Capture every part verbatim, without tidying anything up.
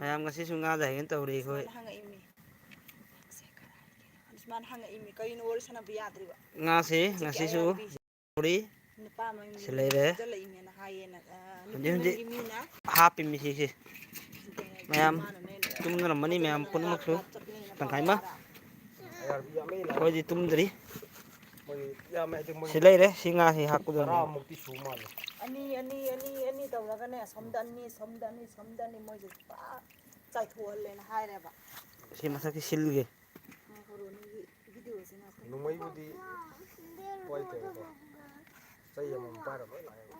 ꯃꯌꯥꯝ, ꯉꯁꯤꯁꯨ ꯉꯥ ꯂꯩꯒꯦꯅ ꯇꯧꯔꯤ ꯑꯩꯈꯣꯏ꯫ ꯁꯨꯃꯥꯏꯅ ꯍꯪꯉꯛꯏꯃꯤ꯫ ꯁꯨꯃꯥꯏꯅ ꯍꯪꯉꯛꯏꯃꯤ, "ꯀꯩꯅꯣ ꯋꯥꯔꯤ ꯁꯥꯟꯅꯕ ꯌꯥꯗ꯭ꯔꯤꯕ?" ꯉꯥꯁꯤ ꯆꯤꯛꯀꯦ ꯉꯁꯤꯁꯨ ꯑꯌꯥꯕꯤ꯫ ꯇꯧꯔꯤ꯫ ꯅꯨꯄꯥ ꯃꯌꯨꯝꯗ ꯁꯤ ꯂꯩꯔꯦ꯫ ꯐꯥꯖꯤꯜꯂꯛꯏꯅꯦꯅ ꯍꯥꯏꯌꯦꯅ, ꯑ, ꯅꯨꯄꯤ ꯍꯧꯖꯤꯛ ꯍꯧꯖꯤꯛ ꯃꯌꯨꯝꯒꯤ ꯃꯤꯅ꯫ ꯍꯥꯞꯄꯤꯃꯤ ꯁꯤꯁꯦ꯫ ꯑꯗꯨꯅꯦ ꯃꯌꯥꯝ ꯃꯥꯅꯅꯦ ꯇꯨꯝꯅꯔꯝꯃꯅꯤ, ꯃꯌꯥꯝ ꯐꯥꯖꯤꯜꯂꯛꯏꯅꯦ, ꯄꯨꯝꯅꯃꯛꯁꯨ꯫ ꯂꯥꯛ ꯆꯠꯄꯅꯦꯅ ꯇꯪꯈꯥꯏ ꯑꯃ꯫ ꯄꯥꯎ ꯇꯥꯔ꯫ ꯑꯩꯈꯣꯏꯗꯤ ꯇꯨꯝꯗ꯭ꯔꯤ꯫ ꯃꯣꯏ ꯌꯥꯝꯃꯦ ꯍꯥꯏꯗꯤ ꯃꯣꯏ ꯁꯤ ꯂꯩꯔꯦ, ꯁꯤ ꯉꯥꯁꯤ ꯍꯥꯞꯀꯗꯕꯅꯦ꯫ ꯇꯔꯥꯃꯨꯛꯇꯤ ꯁꯨ ꯃꯥꯜꯂꯦ꯫ ꯑꯅꯤ, ꯑꯅꯤ, ꯑꯅꯤ, ꯑꯅꯤ ꯇꯧꯔꯒꯅꯦ, ꯑꯁꯣꯝꯗ ꯑꯅꯤ, ꯁꯣꯝꯗ ꯑꯅꯤ, ꯁꯣꯝꯗ ꯑꯅꯤ, ꯃꯣꯏꯁꯦ ꯄꯨꯔꯥ ꯆꯥꯏꯊꯣꯛꯍꯜꯂꯦꯅ ꯍꯥꯏꯔꯦꯕ꯫ ꯁꯤ ꯃꯊꯛꯀꯤ ꯁꯤꯜꯒꯤ꯫ ꯉꯥꯏꯈꯣ, ꯔꯣꯅꯤꯒꯤ ꯚꯤꯗꯤꯑꯣꯁꯦ ꯉꯥꯛꯇꯪ꯫ ꯅꯣꯡꯃꯩꯕꯨꯗꯤ ꯋꯥꯏ ꯇꯧꯋꯦꯀꯣ꯫ ꯆꯩ ꯑꯃꯃꯝ ꯄꯥꯏꯔ ꯂꯣꯏ ꯂꯥꯛꯑꯦꯕ꯫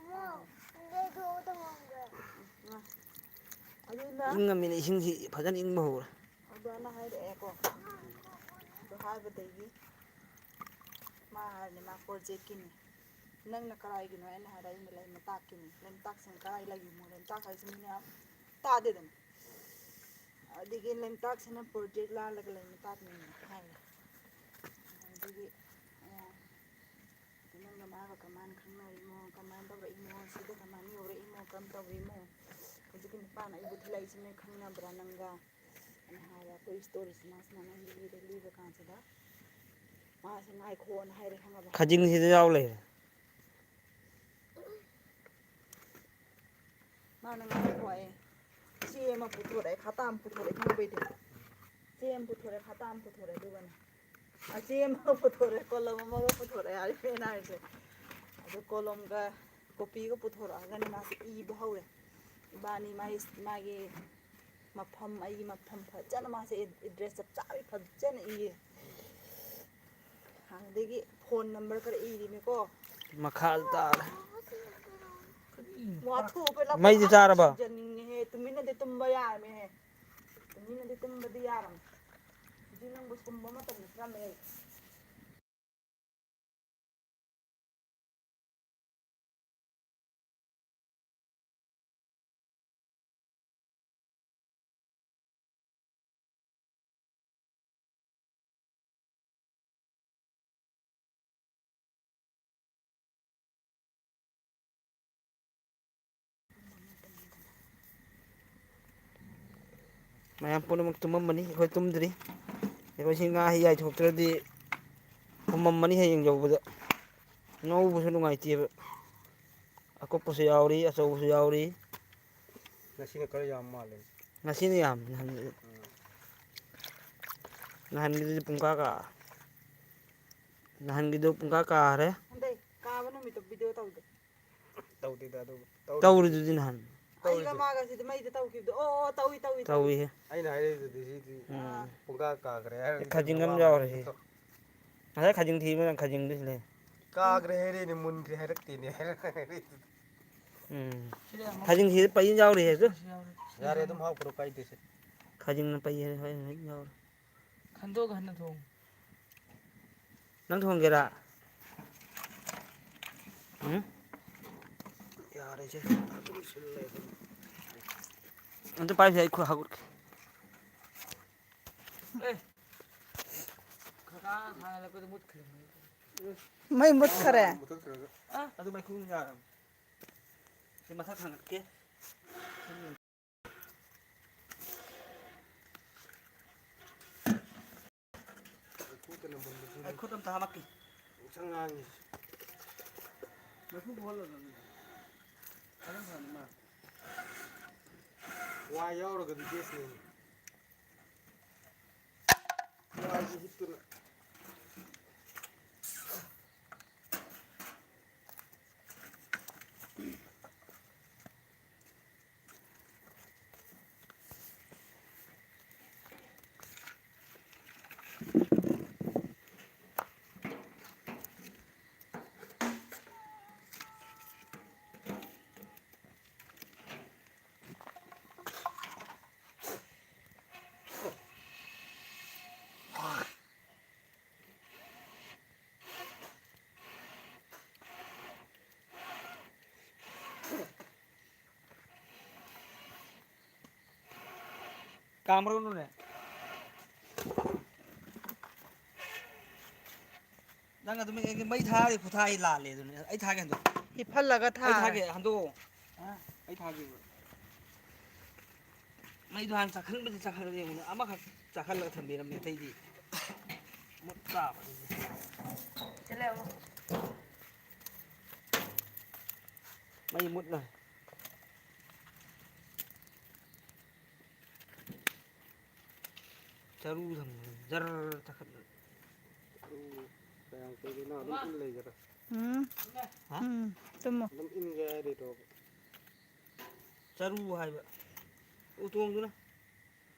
ꯑꯗꯨꯅ ꯏꯪꯉꯃꯤꯅ ꯏꯁꯤꯡꯁꯤ ꯐꯖꯅ ꯏꯪꯕ ꯍꯧꯔꯦ꯫ ꯑꯗꯨꯃꯥꯏꯅ ꯍꯥꯏꯔꯛꯑꯦꯀꯣ꯫ ꯑꯗꯨ ꯍꯥꯏꯕꯗꯒꯤ ꯃꯥ ꯍꯥꯏꯔꯅꯤ, ꯃꯥ ꯄ꯭ꯔꯣꯖꯦꯛꯀꯤꯅꯤ꯫ "ꯅꯪꯅ ꯀꯔꯥꯏꯒꯤꯅꯣ?" ꯑꯩꯅ ꯍꯥꯏꯔꯦ, "ꯑꯩꯅ ꯂꯩꯃꯇꯥꯛꯀꯤꯅꯤ꯫" ꯂꯩꯃꯇꯥꯛꯁꯤꯅ ꯀꯔꯥꯏ ꯂꯩꯒꯦ? ꯂꯩꯃꯇꯥꯛ ꯍꯥꯏꯁꯤ ꯃꯤ ꯃꯌꯥꯝ ꯇꯥꯗꯦꯗꯅ꯫ ꯑꯗꯒꯤ ꯂꯩꯃꯇꯥꯛꯁꯤꯅ ꯄ꯭ꯔꯣꯖꯦꯛ ꯂꯥꯜꯂꯒ ꯂꯩꯃꯇꯥꯛꯅꯦꯅ ꯍꯥꯏꯔꯦ꯫ ꯑꯗꯒꯤ, ꯑ, ꯅꯪꯒ ꯃꯥꯒ ꯀꯃꯥꯏꯅ ꯈꯪꯅꯔꯤꯃꯣ, ꯀꯃꯥꯏꯅ ꯇꯧꯔꯛꯏꯃꯣ, ꯁꯤꯗ ꯀꯃꯥꯏꯅ ꯌꯧꯔꯛꯏꯃꯣ, ꯀꯔꯝ ꯇꯧꯔꯤꯃꯣ? ꯍꯧꯖꯤꯛꯀꯤ ꯅꯨꯄꯥꯅ ꯑꯩꯕꯨ ꯊꯤꯜꯂꯛꯏꯁꯤ ꯅꯣꯏ ꯈꯪꯅꯕ꯭ꯔꯥ ꯅꯪꯒ? ꯑꯅ ꯍꯥꯏꯔꯦ꯫ ꯑꯩꯈꯣꯏ ꯏꯁꯇꯣꯔꯤꯁꯤ ꯃꯥꯁꯤꯅ ꯅꯪ ꯂꯤꯔꯦ, ꯂꯤꯕ ꯀꯥꯟꯁꯤꯗ ꯃꯥꯁꯦ ꯉꯥꯏꯈꯣꯅ ꯍꯥꯏꯔꯦ, ꯈꯪꯉꯕ? ꯈꯖꯤꯡꯁꯤꯗ ꯌꯥꯎ ꯂꯩꯔꯦ꯫ ꯃꯥꯅ ꯉꯥꯏꯈꯣ ꯍꯥꯏꯌꯦ꯫ ꯆꯦ ꯑꯃ ꯄꯨꯊꯣꯔꯛꯑꯦ, ꯈꯇꯥ ꯑꯃ ꯄꯨꯊꯣꯔꯛꯑꯦ, ꯈꯪꯕꯩꯗꯤ꯫ ꯆꯦ ꯑꯃ ꯄꯨꯊꯣꯔꯛꯑꯦ, ꯈꯇꯥ ꯑꯃ ꯄꯨꯊꯣꯔꯛꯑꯦ, ꯑꯗꯨꯒꯅꯦ꯫ ꯑ, ꯆꯦ ꯑꯃ ꯄꯨꯊꯣꯔꯛꯑꯦ, ꯀꯣꯂꯝ ꯑꯃꯒ ꯄꯨꯊꯣꯔꯛꯑꯦ ꯍꯥꯏꯔꯦ ꯑꯩꯅ ꯍꯥꯏꯁꯦ꯫ ꯑꯗꯨ ꯀꯣꯂꯝꯒ ꯀꯣꯄꯤꯒ ꯄꯨꯊꯣꯔꯛꯑꯒꯅꯦ ꯃꯥꯁꯦ ꯏꯕ ꯍꯧꯔꯦ꯫ ꯏꯕꯥꯅꯤ ꯃꯥꯒꯤ, ꯃꯥꯒꯤ ꯃꯐꯝ, ꯑꯩꯒꯤ ꯃꯐꯝ ꯐꯖꯅ ꯃꯥꯁꯦ ꯑꯦꯗ꯭ꯔꯦꯁ ꯆꯞ ꯆꯥꯕꯤ ꯐꯖꯅ ꯏꯌꯦ꯫ ꯑꯗꯒꯤ ꯐꯣꯟ ꯅꯝꯕꯔ ꯈꯔ ꯏꯔꯤꯅꯤꯀꯣ꯫ ꯃꯈꯥ ꯇꯥꯔꯦ꯫ ꯋꯥꯊꯣꯛꯑꯒ ꯂꯥꯛꯄ ꯃꯩꯗꯤ ꯆꯥꯔꯕꯣ? ꯁꯤꯖꯟꯅꯤꯡꯉꯦꯍꯦ꯫ ꯇꯨꯃꯤꯟꯅꯗꯤ ꯇꯨꯝꯕ ꯌꯥꯔꯝꯃꯦꯍꯦ꯫ ꯇꯨꯃꯤꯟꯅꯗꯤ ꯇꯨꯝꯕꯗꯤ ꯌꯥꯔꯝꯃꯦ꯫ ꯍꯧꯖꯤꯛ ꯅꯪꯕꯨ ꯁꯨꯝꯕ ꯃꯇꯝ ꯅꯠꯇ꯭ꯔꯝꯃꯦꯍꯦ꯫ ꯃꯌꯥꯝ ꯄꯨꯝꯅꯃꯛ ꯇꯨꯝꯃꯝꯃꯅꯤ, ꯑꯩꯈꯣꯏ ꯇꯨꯝꯗ꯭ꯔꯤ꯫ ꯑꯩꯈꯣꯏꯁꯤ ꯉꯥ ꯍꯤ ꯌꯥꯏꯊꯣꯛꯇ꯭ꯔꯗꯤ ꯄꯨꯝꯃꯝꯃꯅꯤ ꯍꯌꯦꯡ ꯌꯧꯕꯗ꯫ ꯉꯧꯕꯁꯨ ꯅꯨꯡꯉꯥꯏꯇꯦꯕ꯫ ꯑꯀꯨꯞꯄꯁꯨ ꯌꯥꯎꯔꯤ, ꯑꯆꯧꯕꯁꯨ ꯌꯥꯎꯔꯤ꯫ ꯉꯁꯤꯅ ꯈꯔ ꯌꯥꯝ ꯃꯥꯜꯂꯦ꯫ ꯉꯁꯤꯅ ꯌꯥꯝ, ꯅꯍꯥꯟ-, ꯎꯝ꯫ ꯅꯍꯥꯟꯒꯤꯗꯨꯗꯤ ꯄꯨꯡꯀꯥ ꯀꯥ-, ꯅꯍꯥꯟꯒꯤꯗꯨ ꯄꯨꯡꯀꯥ ꯀꯥꯔꯦ꯫ ꯍꯟꯗꯩ ꯀꯥꯕ ꯅꯨꯃꯤꯠꯇꯣ video ꯇꯧꯗꯦ꯫ ꯇꯧꯗꯦꯗ ꯑꯗꯨ꯫ ꯇꯧꯔꯤꯗꯨꯗꯤ ꯅꯍꯥꯟ꯫ ꯑꯩꯒ ꯃꯥꯒ ꯁꯤꯗꯤ ꯃꯩꯗ ꯇꯧꯈꯤꯕꯗꯣ꯫ ꯑꯣ, ꯑꯣ, ꯇꯧꯏ, ꯇꯧꯏ, ꯇꯧꯏ꯫ ꯇꯧꯏꯍꯦ꯫ ꯑꯩꯅ ꯍꯥꯏꯔꯛꯏꯗꯨꯗꯤ ꯁꯤꯗꯤ ꯎꯝ꯫ ꯄꯨꯡꯀꯥ ꯀꯥꯈ꯭ꯔꯦ ꯍꯥꯏꯔꯒ ꯈꯖꯤꯡ ꯑꯃ ꯌꯥꯎꯔꯦ ꯁꯤ꯫ ꯉꯁꯥꯏ ꯈꯖꯤꯡ ꯊꯤꯕ ꯅꯪ ꯈꯖꯤꯡꯗꯨ ꯁꯤ ꯂꯩ꯫ ꯀꯥꯈ꯭ꯔꯦ ꯍꯥꯏꯔꯦꯅꯦ, ꯃꯨꯟꯈ꯭ꯔꯦ ꯍꯥꯏꯔꯛꯇꯦꯅꯦ ꯍꯥꯏꯔꯛꯏꯗꯨꯗꯤ꯫ ꯎꯝ꯫ ꯈꯖꯤꯡ ꯊꯤꯕ ꯄꯩ ꯌꯥꯎꯔꯤ ꯍꯥꯏꯁꯨ꯫ ꯌꯥꯔꯦ, ꯑꯗꯨꯝ ꯍꯥꯞꯈ꯭ꯔꯣ, ꯀꯥꯏꯗꯦꯁꯦ꯫ ꯈꯖꯤꯡꯅ ꯄꯩ ꯍꯥꯏ, ꯍꯣꯏ, ꯍꯣꯏ, ꯌꯥꯎꯔꯦ꯫ ꯈꯟꯗꯣꯛꯑꯒ ꯍꯟꯅ ꯊꯣꯡꯉꯨ꯫ ꯅꯪ ꯊꯣꯡꯒꯦꯔꯥ? ꯎꯝ? ꯌꯥꯔꯦꯁꯦ, ꯑꯗꯨꯝ ꯁꯤꯜꯂꯦ ꯑꯗꯨꯝ꯫ ꯑꯝꯇ ꯄꯥꯏꯁꯦ, ꯑꯩ ꯈꯨꯠ ꯍꯥꯒꯠꯀꯦ꯫ ꯑꯦ, ꯈꯔ ꯊꯥꯡꯒꯠꯂꯛꯄꯗ ꯃꯨꯠꯈ꯭ꯔꯦ꯫ ꯃꯩ ꯃꯨꯠꯈꯔꯦ? ꯃꯨꯊꯠꯈ꯭ꯔꯒ꯫ ꯑ, ꯑꯗꯨ ꯃꯩꯈꯨ ꯌꯥꯔꯝ-, ꯁꯤ ꯃꯊꯛ ꯊꯥꯡꯒꯠꯀꯦ꯫ ꯑꯩ ꯈꯨꯠ ꯑꯝꯇ ꯍꯥꯝꯃꯛꯀꯦ꯫ ꯉꯁꯪ ꯉꯥꯡꯉꯤ꯫ ꯃꯩꯈꯨ ꯈꯨꯍꯜꯂꯣ ꯑꯗꯨꯗꯤ꯫ ꯐꯖꯅ ꯐꯅꯤ ꯃꯥ꯫ ꯋꯥ ꯌꯥꯎꯔꯒꯗꯤ best ꯅꯦ꯫ ꯋꯥꯁꯤ ꯍꯤꯞꯇꯅ꯫ ꯀꯥꯝꯔꯨꯅꯨꯅꯦ꯫ ꯅꯪ ꯑꯗꯨꯝ ꯑꯩꯒꯤ ꯃꯩ ꯊꯥꯔꯤ ꯈꯨꯊꯥ ꯑꯩ ꯂꯥꯜꯂꯦ ꯑꯗꯨꯅꯦ꯫ ꯑꯩ ꯊꯥꯒꯦ ꯍꯟꯗꯣꯛꯑꯣ꯫ ꯍꯤꯞꯍꯜꯂꯒ ꯑꯩ ꯊꯥꯔꯦ꯫ ꯊꯥꯒꯦ ꯍꯟꯗꯣꯛꯑꯣ꯫ ꯑꯩ ꯊꯥꯒꯦꯕ꯫ ꯑꯩꯗꯣ ꯍꯥꯟꯅ ꯆꯥꯛꯈꯟꯕꯗꯤ ꯆꯥꯛꯈꯠꯂꯒ ꯌꯦꯡꯉꯨꯅꯦ, ꯑꯃꯈꯛ ꯆꯥꯛꯈꯠꯂꯒ ꯊꯝꯕꯤꯔꯝꯃꯦ, ꯑꯇꯩꯗꯤ ꯃꯨꯠ ꯇꯥꯕꯅꯤꯅꯦ꯫ ꯁꯤ ꯂꯩꯔꯝꯃꯣ꯫ ꯃꯩ ꯃꯨꯠꯂꯦ꯫ ꯆꯔꯨ ꯊꯝꯕꯗ ꯖꯔ ꯆꯥꯛꯈꯠꯂꯦ꯫ ꯎꯝ, ꯀꯌꯥꯝ ꯀꯨꯏꯗꯣꯏꯅꯣ? ꯑꯗꯨꯝ ꯏꯟ ꯂꯩꯒꯗ꯭ꯔꯥ? ꯎꯝ꯫ ꯍꯥ? ꯎꯝ, ꯇꯨꯝꯃꯣ꯫ ꯑꯗꯨꯝ ꯏꯟꯒꯦ ꯍꯥꯏꯔꯤꯔꯣꯕ? ꯆꯔꯨ ꯍꯥꯏꯕ꯫ ꯎꯇꯣꯡꯗꯨꯅ꯫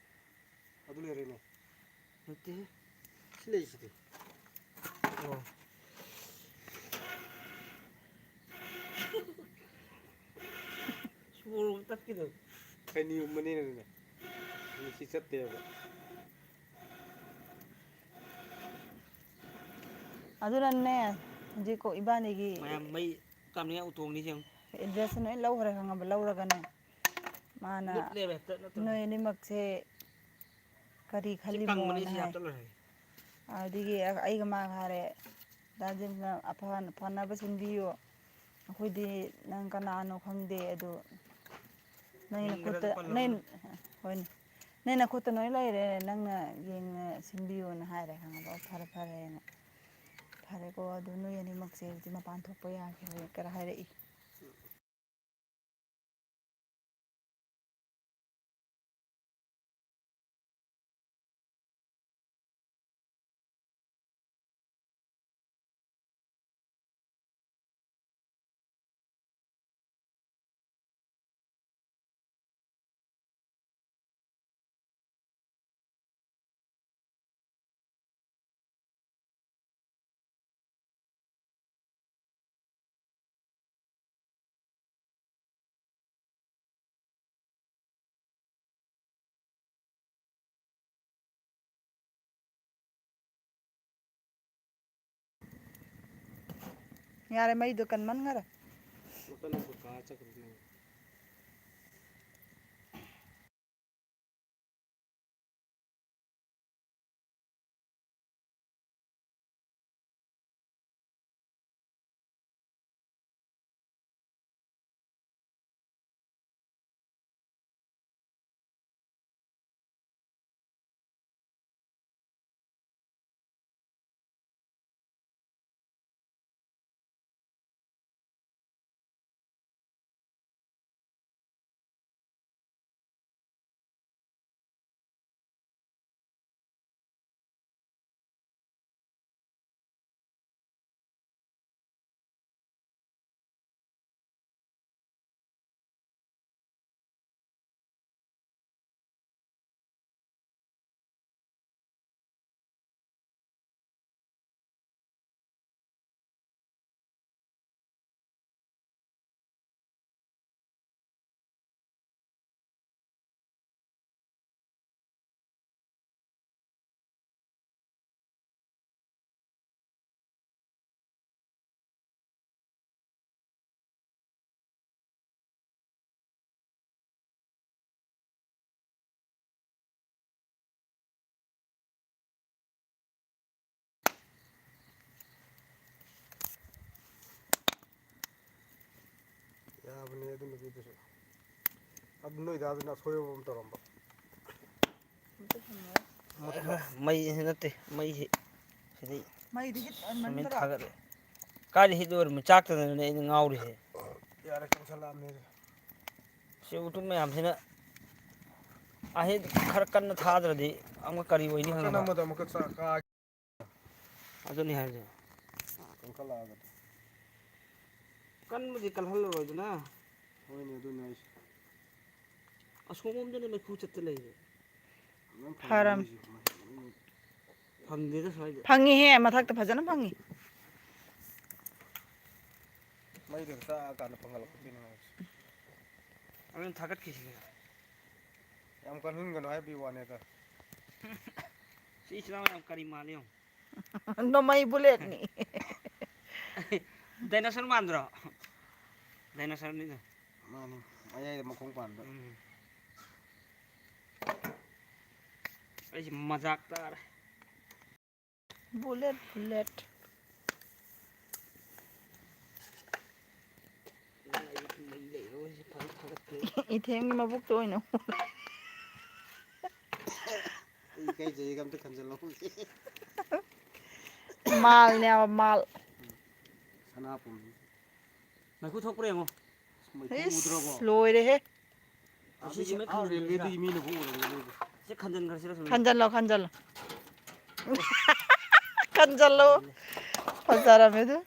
ꯑꯗꯨ ꯂꯩꯔꯦꯅꯦ꯫ ꯅꯠꯇꯦꯍꯦ꯫ ꯁꯤ ꯂꯩꯁꯤꯗꯤ꯫ ꯑꯣ꯫ ꯁꯣꯔ ꯇꯠꯀꯦ ꯇꯧꯋꯦ꯫ ꯈꯩꯅꯤ ꯍꯨꯝꯕꯅꯤꯅ ꯑꯗꯨꯅ꯫ ꯉꯁꯤ ꯆꯠꯇꯦꯕ꯫ ꯑꯗꯨꯅꯅꯦ, ꯍꯧꯖꯤꯛ ꯀꯣ ꯏꯕꯥꯅꯤꯒꯤ ꯃꯌꯥꯝ ꯃꯩ ꯀꯥꯝꯅꯤꯡꯉꯥꯏ ꯎꯇꯣꯡꯅꯤ ꯌꯦꯡꯉꯨ꯫ Address ꯂꯣꯏ ꯂꯧꯈ꯭ꯔꯦ ꯈꯪꯉꯕ? ꯂꯧꯔꯒꯅꯦ, ꯃꯥꯅ ꯃꯨꯠꯂꯦꯕ ꯍꯦꯛꯇ ꯅꯠꯇ꯭ꯔꯗꯤ꯫ ꯅꯣꯏ ꯑꯅꯤꯃꯛꯁꯦ ꯀꯔꯤ ꯁꯤ ꯀꯪꯕꯅꯤ, ꯈꯜꯂꯤꯃꯣꯅ ꯁꯤ ꯍꯥꯏ꯫ ꯍꯥꯞꯆꯜꯂꯣ ꯍꯥꯏ꯫ ꯑꯗꯨꯗꯒꯤ ꯑꯩꯒ ꯃꯥꯒ ꯍꯥꯏꯔꯦ, "ꯗꯥ ꯖꯦꯝꯁꯅ ꯑꯐ-, ꯐꯅꯕ ꯁꯤꯟꯕꯤꯌꯨ, ꯑꯩꯈꯣꯏꯗꯤ ꯅꯪ ꯀꯅꯥꯅꯣ ꯈꯪꯗꯦ, ꯑꯗꯨ ꯅꯪꯒꯤ ꯃꯤꯡꯒꯗꯣ ꯅꯈꯨꯠꯇ, ꯄꯜꯂꯨꯔꯅꯨ꯫ ꯅꯪ-, ꯍꯣꯏꯅꯦ, ꯅꯪ ꯅꯈꯨꯠꯇ ꯂꯣꯏ ꯂꯩꯔꯦ, ꯅꯪꯅ ꯌꯦꯡꯅ ꯁꯤꯟꯕꯤꯌꯨꯅ" ꯍꯥꯏꯔꯦ, ꯈꯪꯉꯕ? "ꯑꯣ, ꯐꯔꯦ, ꯐꯔꯦꯅ"꯫ ꯐꯔꯦꯀꯣ, ꯑꯗꯨ ꯅꯣꯏ ꯑꯅꯤꯃꯛꯁꯦ ꯍꯧꯖꯤꯛ ꯃꯄꯥꯟ ꯊꯣꯛꯄ ꯌꯥꯈꯤꯔꯣꯏ ꯀꯔ ꯍꯥꯏꯔꯛꯏ꯫ ꯌꯥꯔꯦ, ꯃꯩꯗꯣ ꯀꯟꯃꯟꯈꯔꯦ꯫ ꯅꯥꯀꯟꯗ ꯀꯥ ꯆꯠꯈ꯭ꯔꯦ ꯃꯩ꯫ ꯑꯗꯨ ꯅꯨꯄꯤꯗꯨꯁꯨ꯫ ꯑꯗꯨ ꯅꯣꯏ ꯗꯥꯗꯨꯅ ꯑꯁꯣꯏꯕ ꯑꯃ ꯇꯧꯔꯝꯕ꯫ ꯃꯩ ꯅꯠꯇꯦ, ꯃꯩꯁꯤ ꯁꯤꯗꯤ ꯃꯩꯗꯤ ꯍꯤꯠ ꯁꯨꯃꯥꯏꯅ ꯑꯣꯏꯃꯟꯗ꯭ꯔꯣ? ꯊꯥꯒꯠꯂꯦ꯫ ꯀꯥꯏꯗ ꯍꯤꯠ ꯑꯣꯏꯔꯝꯃꯤ? ꯆꯥꯛꯇꯗꯅꯅꯦ ꯑꯩꯅ ꯉꯥꯎꯔꯤꯁꯦ꯫ ꯌꯥꯔꯦ, ꯀꯪꯁꯜꯂꯛꯑꯕꯅꯤ꯫ ꯁꯤ ꯎꯇꯨꯝ ꯃꯌꯥꯝꯁꯤꯅ ꯑꯍꯤꯠ ꯈꯔ ꯀꯟꯅ ꯊꯥꯗ꯭ꯔꯗꯤ ꯑꯃꯨꯛꯀ ꯀꯔꯤ ꯑꯣꯏꯅꯤ ꯅꯥꯀꯟ ꯈꯪꯗꯕ꯫ ꯑꯃꯗ ꯑꯃꯨꯛꯀ ꯆꯥꯛ ꯀꯥ-, ꯑꯗꯨꯅꯤ ꯍꯥꯏꯁꯦ꯫ ꯀꯟꯈꯠꯂꯛꯑꯒꯗꯤ꯫ ꯀꯟꯕꯗꯤ ꯀꯜꯍꯜꯂꯔꯣꯏꯗꯅ꯫ ꯍꯣꯏꯅꯦ, ꯑꯗꯨꯅꯦ ꯍꯥꯏꯁꯦ꯫ ꯑꯁꯣꯝꯂꯣꯝꯗꯅ ꯃꯩꯈꯨ ꯆꯠꯇ ꯂꯩꯔꯦ꯫ ꯅꯪ ꯐꯔꯝ꯫ ꯐꯪꯉꯝꯃꯤꯁꯤ ꯀꯃꯥꯏꯅ ꯇꯧꯕꯅꯣ? ꯐꯪꯗꯦꯗ ꯁ꯭ꯋꯥꯏꯗ꯫ ꯐꯪꯉꯤꯍꯦ, ꯃꯊꯛꯇ ꯐꯖꯅ ꯐꯪꯉꯤ꯫ ꯃꯩꯗꯨ ꯆꯥꯛꯑꯀꯥꯟꯗ ꯐꯪꯍꯜꯂꯛꯄꯗꯨꯅꯦ ꯍꯥꯏꯁꯦ꯫ ꯑꯗꯨꯅ ꯊꯥꯒꯠꯈꯤꯁꯤꯅꯦ꯫ ꯌꯥꯝ ꯀꯟꯍꯟꯒꯅꯨ ꯍꯥꯏꯕꯒꯤ ꯋꯥꯅꯦꯗ꯫ ꯁꯤ ꯏꯆꯤꯟ ꯏꯅꯥꯎ ꯌꯥꯝ ꯀꯔꯤ ꯃꯥꯜꯂꯤ ꯌꯦꯡꯉꯨ꯫ ꯅꯣꯡꯃꯩ ꯕꯨꯂꯦꯠꯅꯤ꯫ ꯗꯥꯏꯅꯣꯁꯔ ꯃꯥꯟꯗ꯭ꯔꯣ? ꯗꯥꯏꯅꯣꯁꯔꯅꯤꯗ꯫ ꯃꯥꯅꯤ, ꯃꯌꯥꯏꯗ ꯃꯈꯣꯡ ꯄꯥꯟꯕ꯫ ꯎꯝ꯫ ꯑꯩꯁꯦ ꯃꯖꯥꯛ ꯇꯥꯔꯦ꯫ Bullet, bullet. ꯏꯊꯦꯝꯒꯤ ꯃꯕꯨꯛꯇ ꯑꯣꯏꯅ ꯎꯔꯦ꯫ ꯑꯩ ꯏꯀꯥꯏꯖꯩꯒ ꯑꯝꯇ ꯈꯟꯖꯜꯍꯧꯗꯦ꯫ ꯃꯥꯜꯅꯦꯕ, ꯃꯥꯜ꯫ ꯁꯅꯥꯄꯨꯝꯕꯤ꯫ ꯃꯩꯈꯨ ꯊꯣꯛꯄ꯭ꯔꯥ ꯌꯦꯡꯉꯣ꯫ ꯃꯩꯈꯨ ꯏꯁ, ꯎꯗ꯭ꯔꯕꯣ? ꯂꯣꯏꯔꯦꯍꯦ꯫ ꯑꯁꯤ ꯑꯗꯒꯤ ꯁꯤꯃꯦꯟ ꯑꯥ ꯈꯟꯖꯤꯟꯈ꯭ꯔꯁꯤꯔꯥ? ꯔꯦꯜꯋꯦꯗꯒꯤ ꯃꯤꯅ ꯐꯥꯎ ꯎꯔꯝꯒꯅꯤ꯫ ꯁꯤ ꯈꯟꯖꯤꯟꯈ꯭ꯔꯁꯤꯔꯥ ꯁꯤꯃꯦꯟ? ꯈꯟꯖꯜꯂꯣ, ꯈꯟꯖꯜꯂꯣ꯫ ꯈꯟꯖꯜꯂꯣ꯫ ꯇꯜꯂꯦ꯫ ꯐꯖꯔꯝꯃꯦ ꯑꯗꯨ꯫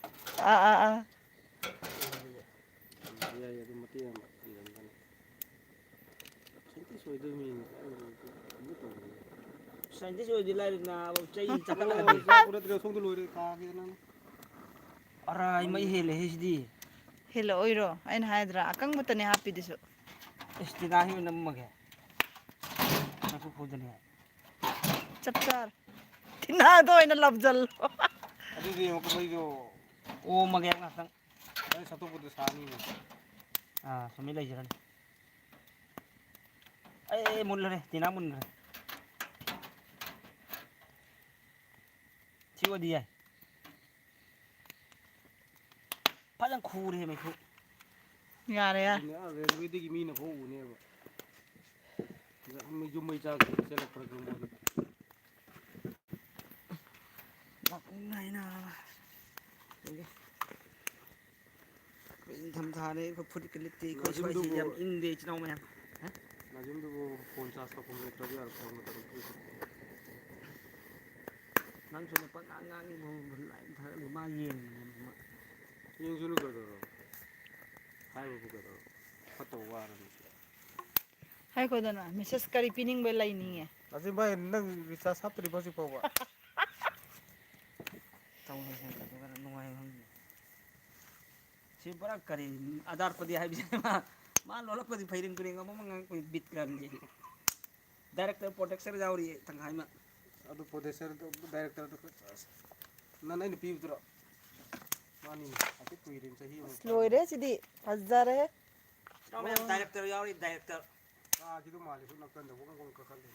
ꯑꯥ, ꯑꯥ, ꯑꯥ꯫ ꯌꯥꯏ, ꯑꯗꯨ ꯃꯇꯦꯛ ꯑꯃ ꯏꯔꯝꯒꯅꯤ꯫ ꯁꯥꯏꯟꯇꯤꯁ ꯑꯣꯏꯗꯣꯏ ꯃꯤꯅꯤ꯫ ꯁꯥꯏꯟꯇꯤꯁ ꯑꯣꯏꯗꯤ ꯂꯥꯏꯔꯗꯅ ꯆꯩ ꯆꯥꯈꯠꯂꯛꯑꯗꯤ꯫ ꯆꯥꯛꯄ ꯅꯠꯇ꯭ꯔꯦ, ꯁꯣꯝꯗ ꯂꯣꯏꯔꯦ, ꯀꯥꯒꯦ ꯅꯪ꯫ ꯑꯔꯥꯏ, ꯃꯩ ꯍꯦꯜꯂꯦꯍꯦ ꯁꯤꯗꯤ꯫ ꯍꯦꯜꯂꯛꯑꯣꯏꯔꯣ? ꯑꯩꯅ ꯍꯥꯏꯗ꯭ꯔꯥ, ꯑꯀꯪꯕꯇꯅꯦ ꯍꯥꯞꯄꯤꯗꯨꯁꯨ꯫ ꯑꯦꯁ, ꯇꯤꯅꯥ ꯍꯦꯟꯅ ꯅꯝꯃꯒꯦ꯫ ꯉꯥꯏꯈꯣ, ꯐꯨꯗꯅꯦ꯫ ꯆꯞ ꯆꯥꯔꯦ꯫ ꯇꯤꯅꯥꯗ ꯑꯣꯏꯅ ꯂꯥꯝꯖꯜꯂꯣ꯫ ꯑꯗꯨꯗꯤ ꯑꯃꯨꯛꯀ ꯃꯩꯗꯣ ꯑꯣꯝꯃꯒꯦ ꯉꯥꯛꯇꯪ꯫ ꯑꯩ ꯁꯠꯇꯣꯛꯄꯗ ꯁꯥꯅꯤꯅꯦ꯫ ꯑꯥ, ꯁꯨꯝ ꯂꯩꯖꯔꯅꯤ꯫ ꯑꯦ, ꯑꯦ, ꯃꯨꯠꯂꯔꯦ, ꯇꯤꯅꯥ ꯃꯨꯟꯈ꯭ꯔꯦ꯫ ꯁꯤ ꯑꯣꯏꯗꯤ ꯌꯥꯏ꯫ ꯐꯖꯅ ꯈꯨꯔꯦ ꯃꯩꯈꯨ꯫ ꯌꯥꯔꯦ, ꯌꯥꯔꯦ꯫ ꯑꯗꯨꯅꯦ, ꯑꯥ, ꯔꯦꯜꯋꯦꯗꯒꯤ ꯃꯤꯅ ꯐꯥꯎ ꯎꯅꯦꯕ꯫ ꯌꯨꯝ ꯃꯩ ꯆꯥꯛ ꯆꯦꯜꯂꯛꯄ꯭ꯔꯥ ꯈꯪꯄꯣꯠꯇꯦ꯫ ꯂꯥꯛꯅꯤꯡꯉꯥꯏꯅ꯫ ꯏꯪꯊꯝꯊꯥꯅꯦ, ꯑꯩꯈꯣꯏ ꯐꯨꯔꯤꯠꯀ ꯂꯤꯠꯇꯦ, ꯑꯩꯈꯣꯏ ꯁ꯭ꯋꯥꯏꯁꯤ ꯅꯥꯖꯤꯝꯗꯨꯕꯨ ꯌꯥꯝ ꯏꯪꯗꯦ, ꯏꯆꯤꯟ ꯏꯅꯥꯎ ꯃꯌꯥꯝ꯫ ꯍꯥ? ꯅꯥꯖꯤꯝꯗꯨꯕꯨ ꯐꯣꯟ ꯆꯥꯔꯖ ꯇꯧꯐꯝ ꯂꯩꯇ꯭ꯔꯕ ꯌꯥꯔꯣꯏ, ꯐꯣꯟ ꯃꯇꯝ ꯅꯪꯁꯨꯅꯦ ꯄꯪꯉꯥꯡ ꯉꯥꯡꯉꯤ, ꯂꯥꯏꯞ ꯊꯥꯒꯠꯂꯤ, ꯃꯥ ꯌꯦꯡꯉꯤꯅꯦ꯫ ꯌꯦꯡꯁꯨꯅꯨ ꯀꯩꯗꯧꯔꯕ? ꯍꯥꯏꯕꯕꯨ ꯀꯩꯗꯧꯔꯕ? ꯐꯠꯇꯕ ꯋꯥꯔꯕꯅꯤ꯫ ꯍꯥꯏꯈꯣꯗꯅ, ꯃꯦꯁꯦꯖ ꯀꯔꯤ ꯄꯤꯅꯤꯡꯕ ꯂꯩꯅꯤꯡꯉꯦ? ꯑꯁꯤ ꯚꯥꯏ, ꯅꯪ ꯔꯤꯆꯥꯔꯖ ꯍꯥꯞꯇ꯭ꯔꯤꯕꯣ ꯍꯧꯖꯤꯛ ꯐꯥꯎꯕ? ꯇꯧꯔꯁꯦ, ꯑꯗꯨꯒ ꯅꯨꯡꯉꯥꯏꯕ ꯈꯪꯗꯦ꯫ ꯁꯤ ꯄꯨꯔꯥ ꯀꯔꯤ, ꯑꯗꯥꯔꯄꯗꯤ ꯍꯥꯏꯕꯁꯦ ꯃꯥ, ꯃꯥ ꯂꯣꯜꯂꯛꯄꯗꯤ ꯐꯩꯔꯤꯡ ꯇꯨꯔꯤꯡ ꯑꯃ ꯉꯥꯡꯉꯛꯄ ꯕꯤꯠ ꯀꯥꯟꯗꯦ꯫ ꯗꯥꯏꯔꯦꯛꯇꯔ, ꯄ꯭ꯔꯣꯗ꯭ꯌꯨꯁꯔ ꯌꯥꯎꯔꯤ ꯇꯪꯈꯥꯏ ꯑꯃ꯫ ꯑꯗꯨ ꯄ꯭ꯔꯣꯗ꯭ꯌꯨꯁꯔꯗꯨ, ꯗꯥꯏꯔꯦꯛꯇꯔꯗꯨ ꯈꯔ ꯆꯥꯁꯤ꯫ ꯅꯪ ꯑꯩꯅ ꯄꯤꯕꯗꯨꯔꯣ? ꯃꯥꯅꯤꯅꯦ, ꯍꯥꯏꯐꯦꯠ ꯀꯨꯏꯔꯦꯅꯦ, ꯆꯍꯤ ꯑꯃ ꯑꯁ, ꯐꯥꯔꯦ꯫ ꯂꯣꯏꯔꯦ ꯁꯤꯗꯤ꯫ ꯐꯖꯔꯦ꯫ ꯏꯅꯥꯎ ꯃꯌꯥꯝ, ꯑꯣ꯫ ꯗꯥꯏꯔꯦꯛꯇꯔ ꯌꯥꯎꯔꯤ, ꯗꯥꯏꯔꯦꯛꯇꯔ꯫ ꯀꯥꯒꯤꯗꯨ ꯃꯥꯜꯂꯦ, ꯁꯨꯝ ꯅꯥꯀꯟꯗ ꯋꯪ ꯋꯪ ꯀꯥꯈꯠꯂꯦ꯫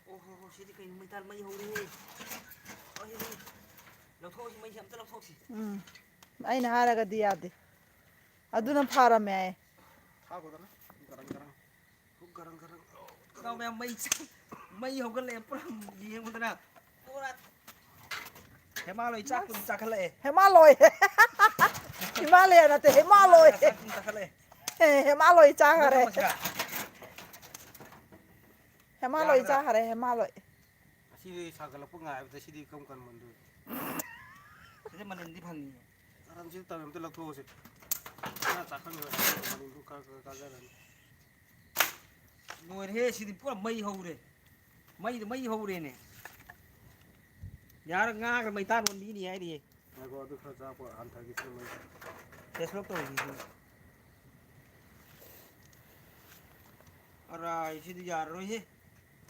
ꯑꯣ ꯍꯣ ꯍꯣ, ꯁꯤꯗꯤ ꯀꯩꯅꯣ, ꯃꯩꯇꯥꯟ ꯃꯩ ꯍꯧꯔꯦ꯫ ꯑꯣ, ꯁꯤꯗꯤ ꯂꯧꯊꯣꯛꯑꯁꯤ, ꯃꯩꯁꯦ ꯑꯝꯇ ꯂꯧꯊꯣꯛꯁꯤ꯫ ꯎꯝ꯫ ꯑꯩꯅ ꯍꯥꯏꯔꯒꯗꯤ ꯌꯥꯗꯦ꯫ ꯑꯗꯨꯅ ꯐꯥꯔꯝꯃꯦ ꯍꯥꯏꯌꯦ꯫ ꯊꯥꯈꯣꯗꯅ꯫ ꯒꯔꯪ ꯒꯔꯪ꯫ ꯒꯔꯪ ꯒꯔꯪ꯫ ꯏꯅꯥꯎ ꯃꯌꯥꯝ, ꯃꯩ ꯆꯥꯛ-, ꯃꯩ ꯍꯧꯒꯠꯂꯛꯑꯦ, ꯄꯨꯔꯥ ꯌꯦꯡꯉꯨꯗꯅ꯫ ꯄꯨꯔꯥ ꯍꯦꯃꯥꯂꯣꯏ ꯆꯥꯛꯄꯨꯗꯤ ꯆꯥꯈꯠꯂꯛꯑꯦ꯫ ꯍꯦꯃꯥꯂꯣꯏ꯫ ꯍꯤꯃꯥꯂꯌꯥ ꯅꯠꯇꯦ, ꯍꯦꯃꯥꯂꯣꯏ꯫ ꯍꯦꯃꯥꯂꯣꯏ ꯆꯥꯛꯄꯨꯗꯤ ꯆꯥꯈꯠꯂꯛꯑꯦ꯫ ꯑꯦ, ꯍꯦꯃꯥꯂꯣꯏ ꯆꯥꯈꯔꯦ꯫ ꯃꯨꯊꯠꯂꯝꯃꯁꯤꯔꯥ? ꯍꯦꯃꯥꯂꯣꯏ ꯌꯥꯒꯗ꯭ꯔꯥ? ꯆꯥꯈꯔꯦ, ꯍꯦꯃꯥꯂꯣꯏ꯫ ꯑꯁꯤꯗꯤ ꯁꯥꯒꯠꯂꯛꯄ ꯉꯥꯏꯕꯗ ꯁꯤꯗꯤ ꯀꯔꯝ ꯀꯥꯟ ꯃꯨꯟꯗꯣꯏ? ꯁꯤꯗꯤ ꯃꯅꯤꯟꯗꯤ ꯐꯪꯉꯤꯌꯦ꯫ ꯀꯔꯝꯁꯤꯗ ꯇꯧꯔꯦ ꯑꯝꯇ ꯂꯧꯊꯣꯛꯑꯁꯤ꯫ ꯉꯥ ꯆꯥꯛꯈꯪꯗꯣꯏ ꯃꯅꯤꯟꯗꯨ ꯈꯔ ꯈꯔ ꯀꯥꯖꯔꯅꯤ꯫ ꯂꯣꯏꯔꯦꯍꯦ, ꯁꯤꯗꯤ ꯄꯨꯔꯥ ꯃꯩ ꯍꯧꯔꯦ꯫ ꯃꯩꯗ ꯃꯩ ꯍꯧꯔꯦꯅꯦ꯫ ꯌꯥꯔ ꯉꯥꯒ ꯃꯩꯇꯥꯟ ꯑꯣꯟꯕꯤꯅꯤ ꯍꯥꯏꯔꯤꯌꯦ꯫ ꯉꯥꯏꯈꯣ, ꯑꯗꯨ ꯈꯔ ꯆꯥꯛꯄ ꯍꯟꯊꯈꯤꯁꯤ ꯃꯩ꯫ Test lock ꯇꯧꯔꯤꯁꯤꯁꯨ꯫ ꯑꯔꯥꯏ, ꯁꯤꯗꯤ ꯌꯥꯔꯔꯣꯏꯍꯦ꯫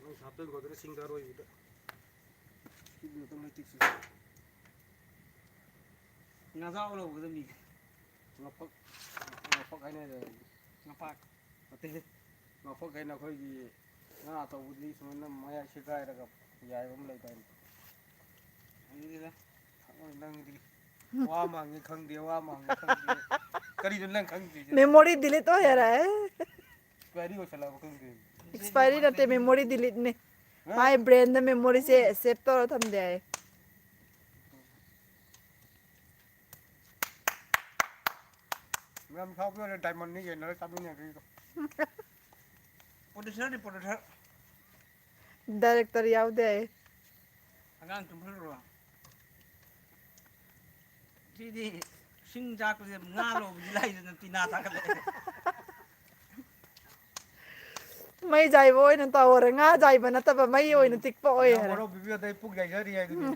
ꯅꯪ ꯍꯥꯞꯆꯤꯟꯈꯣꯗꯅ ꯁꯤꯡꯗ ꯑꯔꯣꯏꯕꯗ꯫ ꯁꯤꯗꯤ ꯑꯗꯨꯝ ꯂꯩꯇꯦꯛꯁꯤ꯫ ꯉꯥꯖꯥꯎ ꯂꯧꯒꯗꯕꯅꯤ꯫ ꯉꯥꯄꯛ, ꯉꯥꯄꯛ ꯍꯥꯏꯅꯔꯦ꯫ ꯉꯥꯄꯥꯛ꯫ ꯅꯠꯇꯦꯍꯦ꯫ ꯉꯥꯄꯛ ꯍꯥꯏꯅ ꯑꯩꯈꯣꯏꯒꯤ ꯉꯥ ꯑꯆꯧꯕꯗꯤ ꯁꯨꯃꯥꯏꯅ ꯃꯌꯥꯏ ꯁꯦꯒꯥꯏꯔꯒ ꯌꯥꯏꯕ ꯑꯃ ꯂꯩꯗꯥꯏꯅꯦ? ꯈꯪꯗꯦꯗ꯫ ꯈꯪꯉꯣꯏ ꯅꯪꯒꯤꯗꯤ꯫ ꯋꯥ ꯑꯃ ꯍꯪꯉꯦ ꯈꯪꯗꯦ, ꯋꯥ ꯑꯃ ꯍꯪꯉꯦ ꯈꯪꯗꯦ꯫ ꯀꯔꯤꯅꯣ ꯅꯪ ꯈꯪꯗ꯭ꯔꯤꯁꯦ? Memory delete ꯑꯣꯏ ꯌꯥꯔꯦ꯫ Expiry ꯑꯣꯏꯁꯜꯂꯛꯑꯕ ꯈꯪꯗꯦ꯫ Expiry ꯅꯠꯇꯦ, memory deleteꯅꯦ꯫ ꯍꯥ? ꯃꯥꯏ brainꯗ memoryꯁꯦ save ꯇꯧꯔ ꯊꯝꯗꯦ ꯍꯥꯏꯌꯦ꯫ ꯃꯌꯥꯝ ꯁꯥꯎꯕ ꯌꯥꯔꯦ, diamondꯅꯤ ꯌꯦꯟꯅꯔ ꯆꯥꯃꯤꯟꯅꯗꯣꯏꯗꯣ꯫ Producerꯅꯤ, producer꯫ Director ꯌꯥꯎꯗꯦ ꯍꯥꯏꯌꯦ꯫ ꯑꯉꯥꯡ ꯇꯨꯝꯍꯜꯂꯨꯔꯣ꯫ ꯁꯤꯗꯤ ꯁꯤꯡ ꯆꯥꯛꯄꯁꯦ ꯉꯥ ꯂꯧꯕꯗꯤ ꯂꯥꯏꯗꯅ ꯄꯤꯅꯥ ꯊꯥꯒꯠꯂꯛꯑꯦ꯫ ꯃꯩ ꯆꯥꯏꯕ ꯑꯣꯏꯅ ꯇꯧꯔꯦ꯫ ꯉꯥ ꯆꯥꯏꯕ ꯅꯠꯇꯕ ꯃꯩ ꯑꯣꯏꯅ ꯇꯤꯛꯄ ꯑꯣꯏ ꯍꯥꯏꯔꯦ꯫ ꯃꯣꯔꯣꯛ ꯄꯤꯕꯤꯌꯣ, ꯑꯇꯩ ꯄꯨꯛ ꯌꯥꯏꯖꯔꯤ ꯍꯥꯏꯗꯨꯅꯤ꯫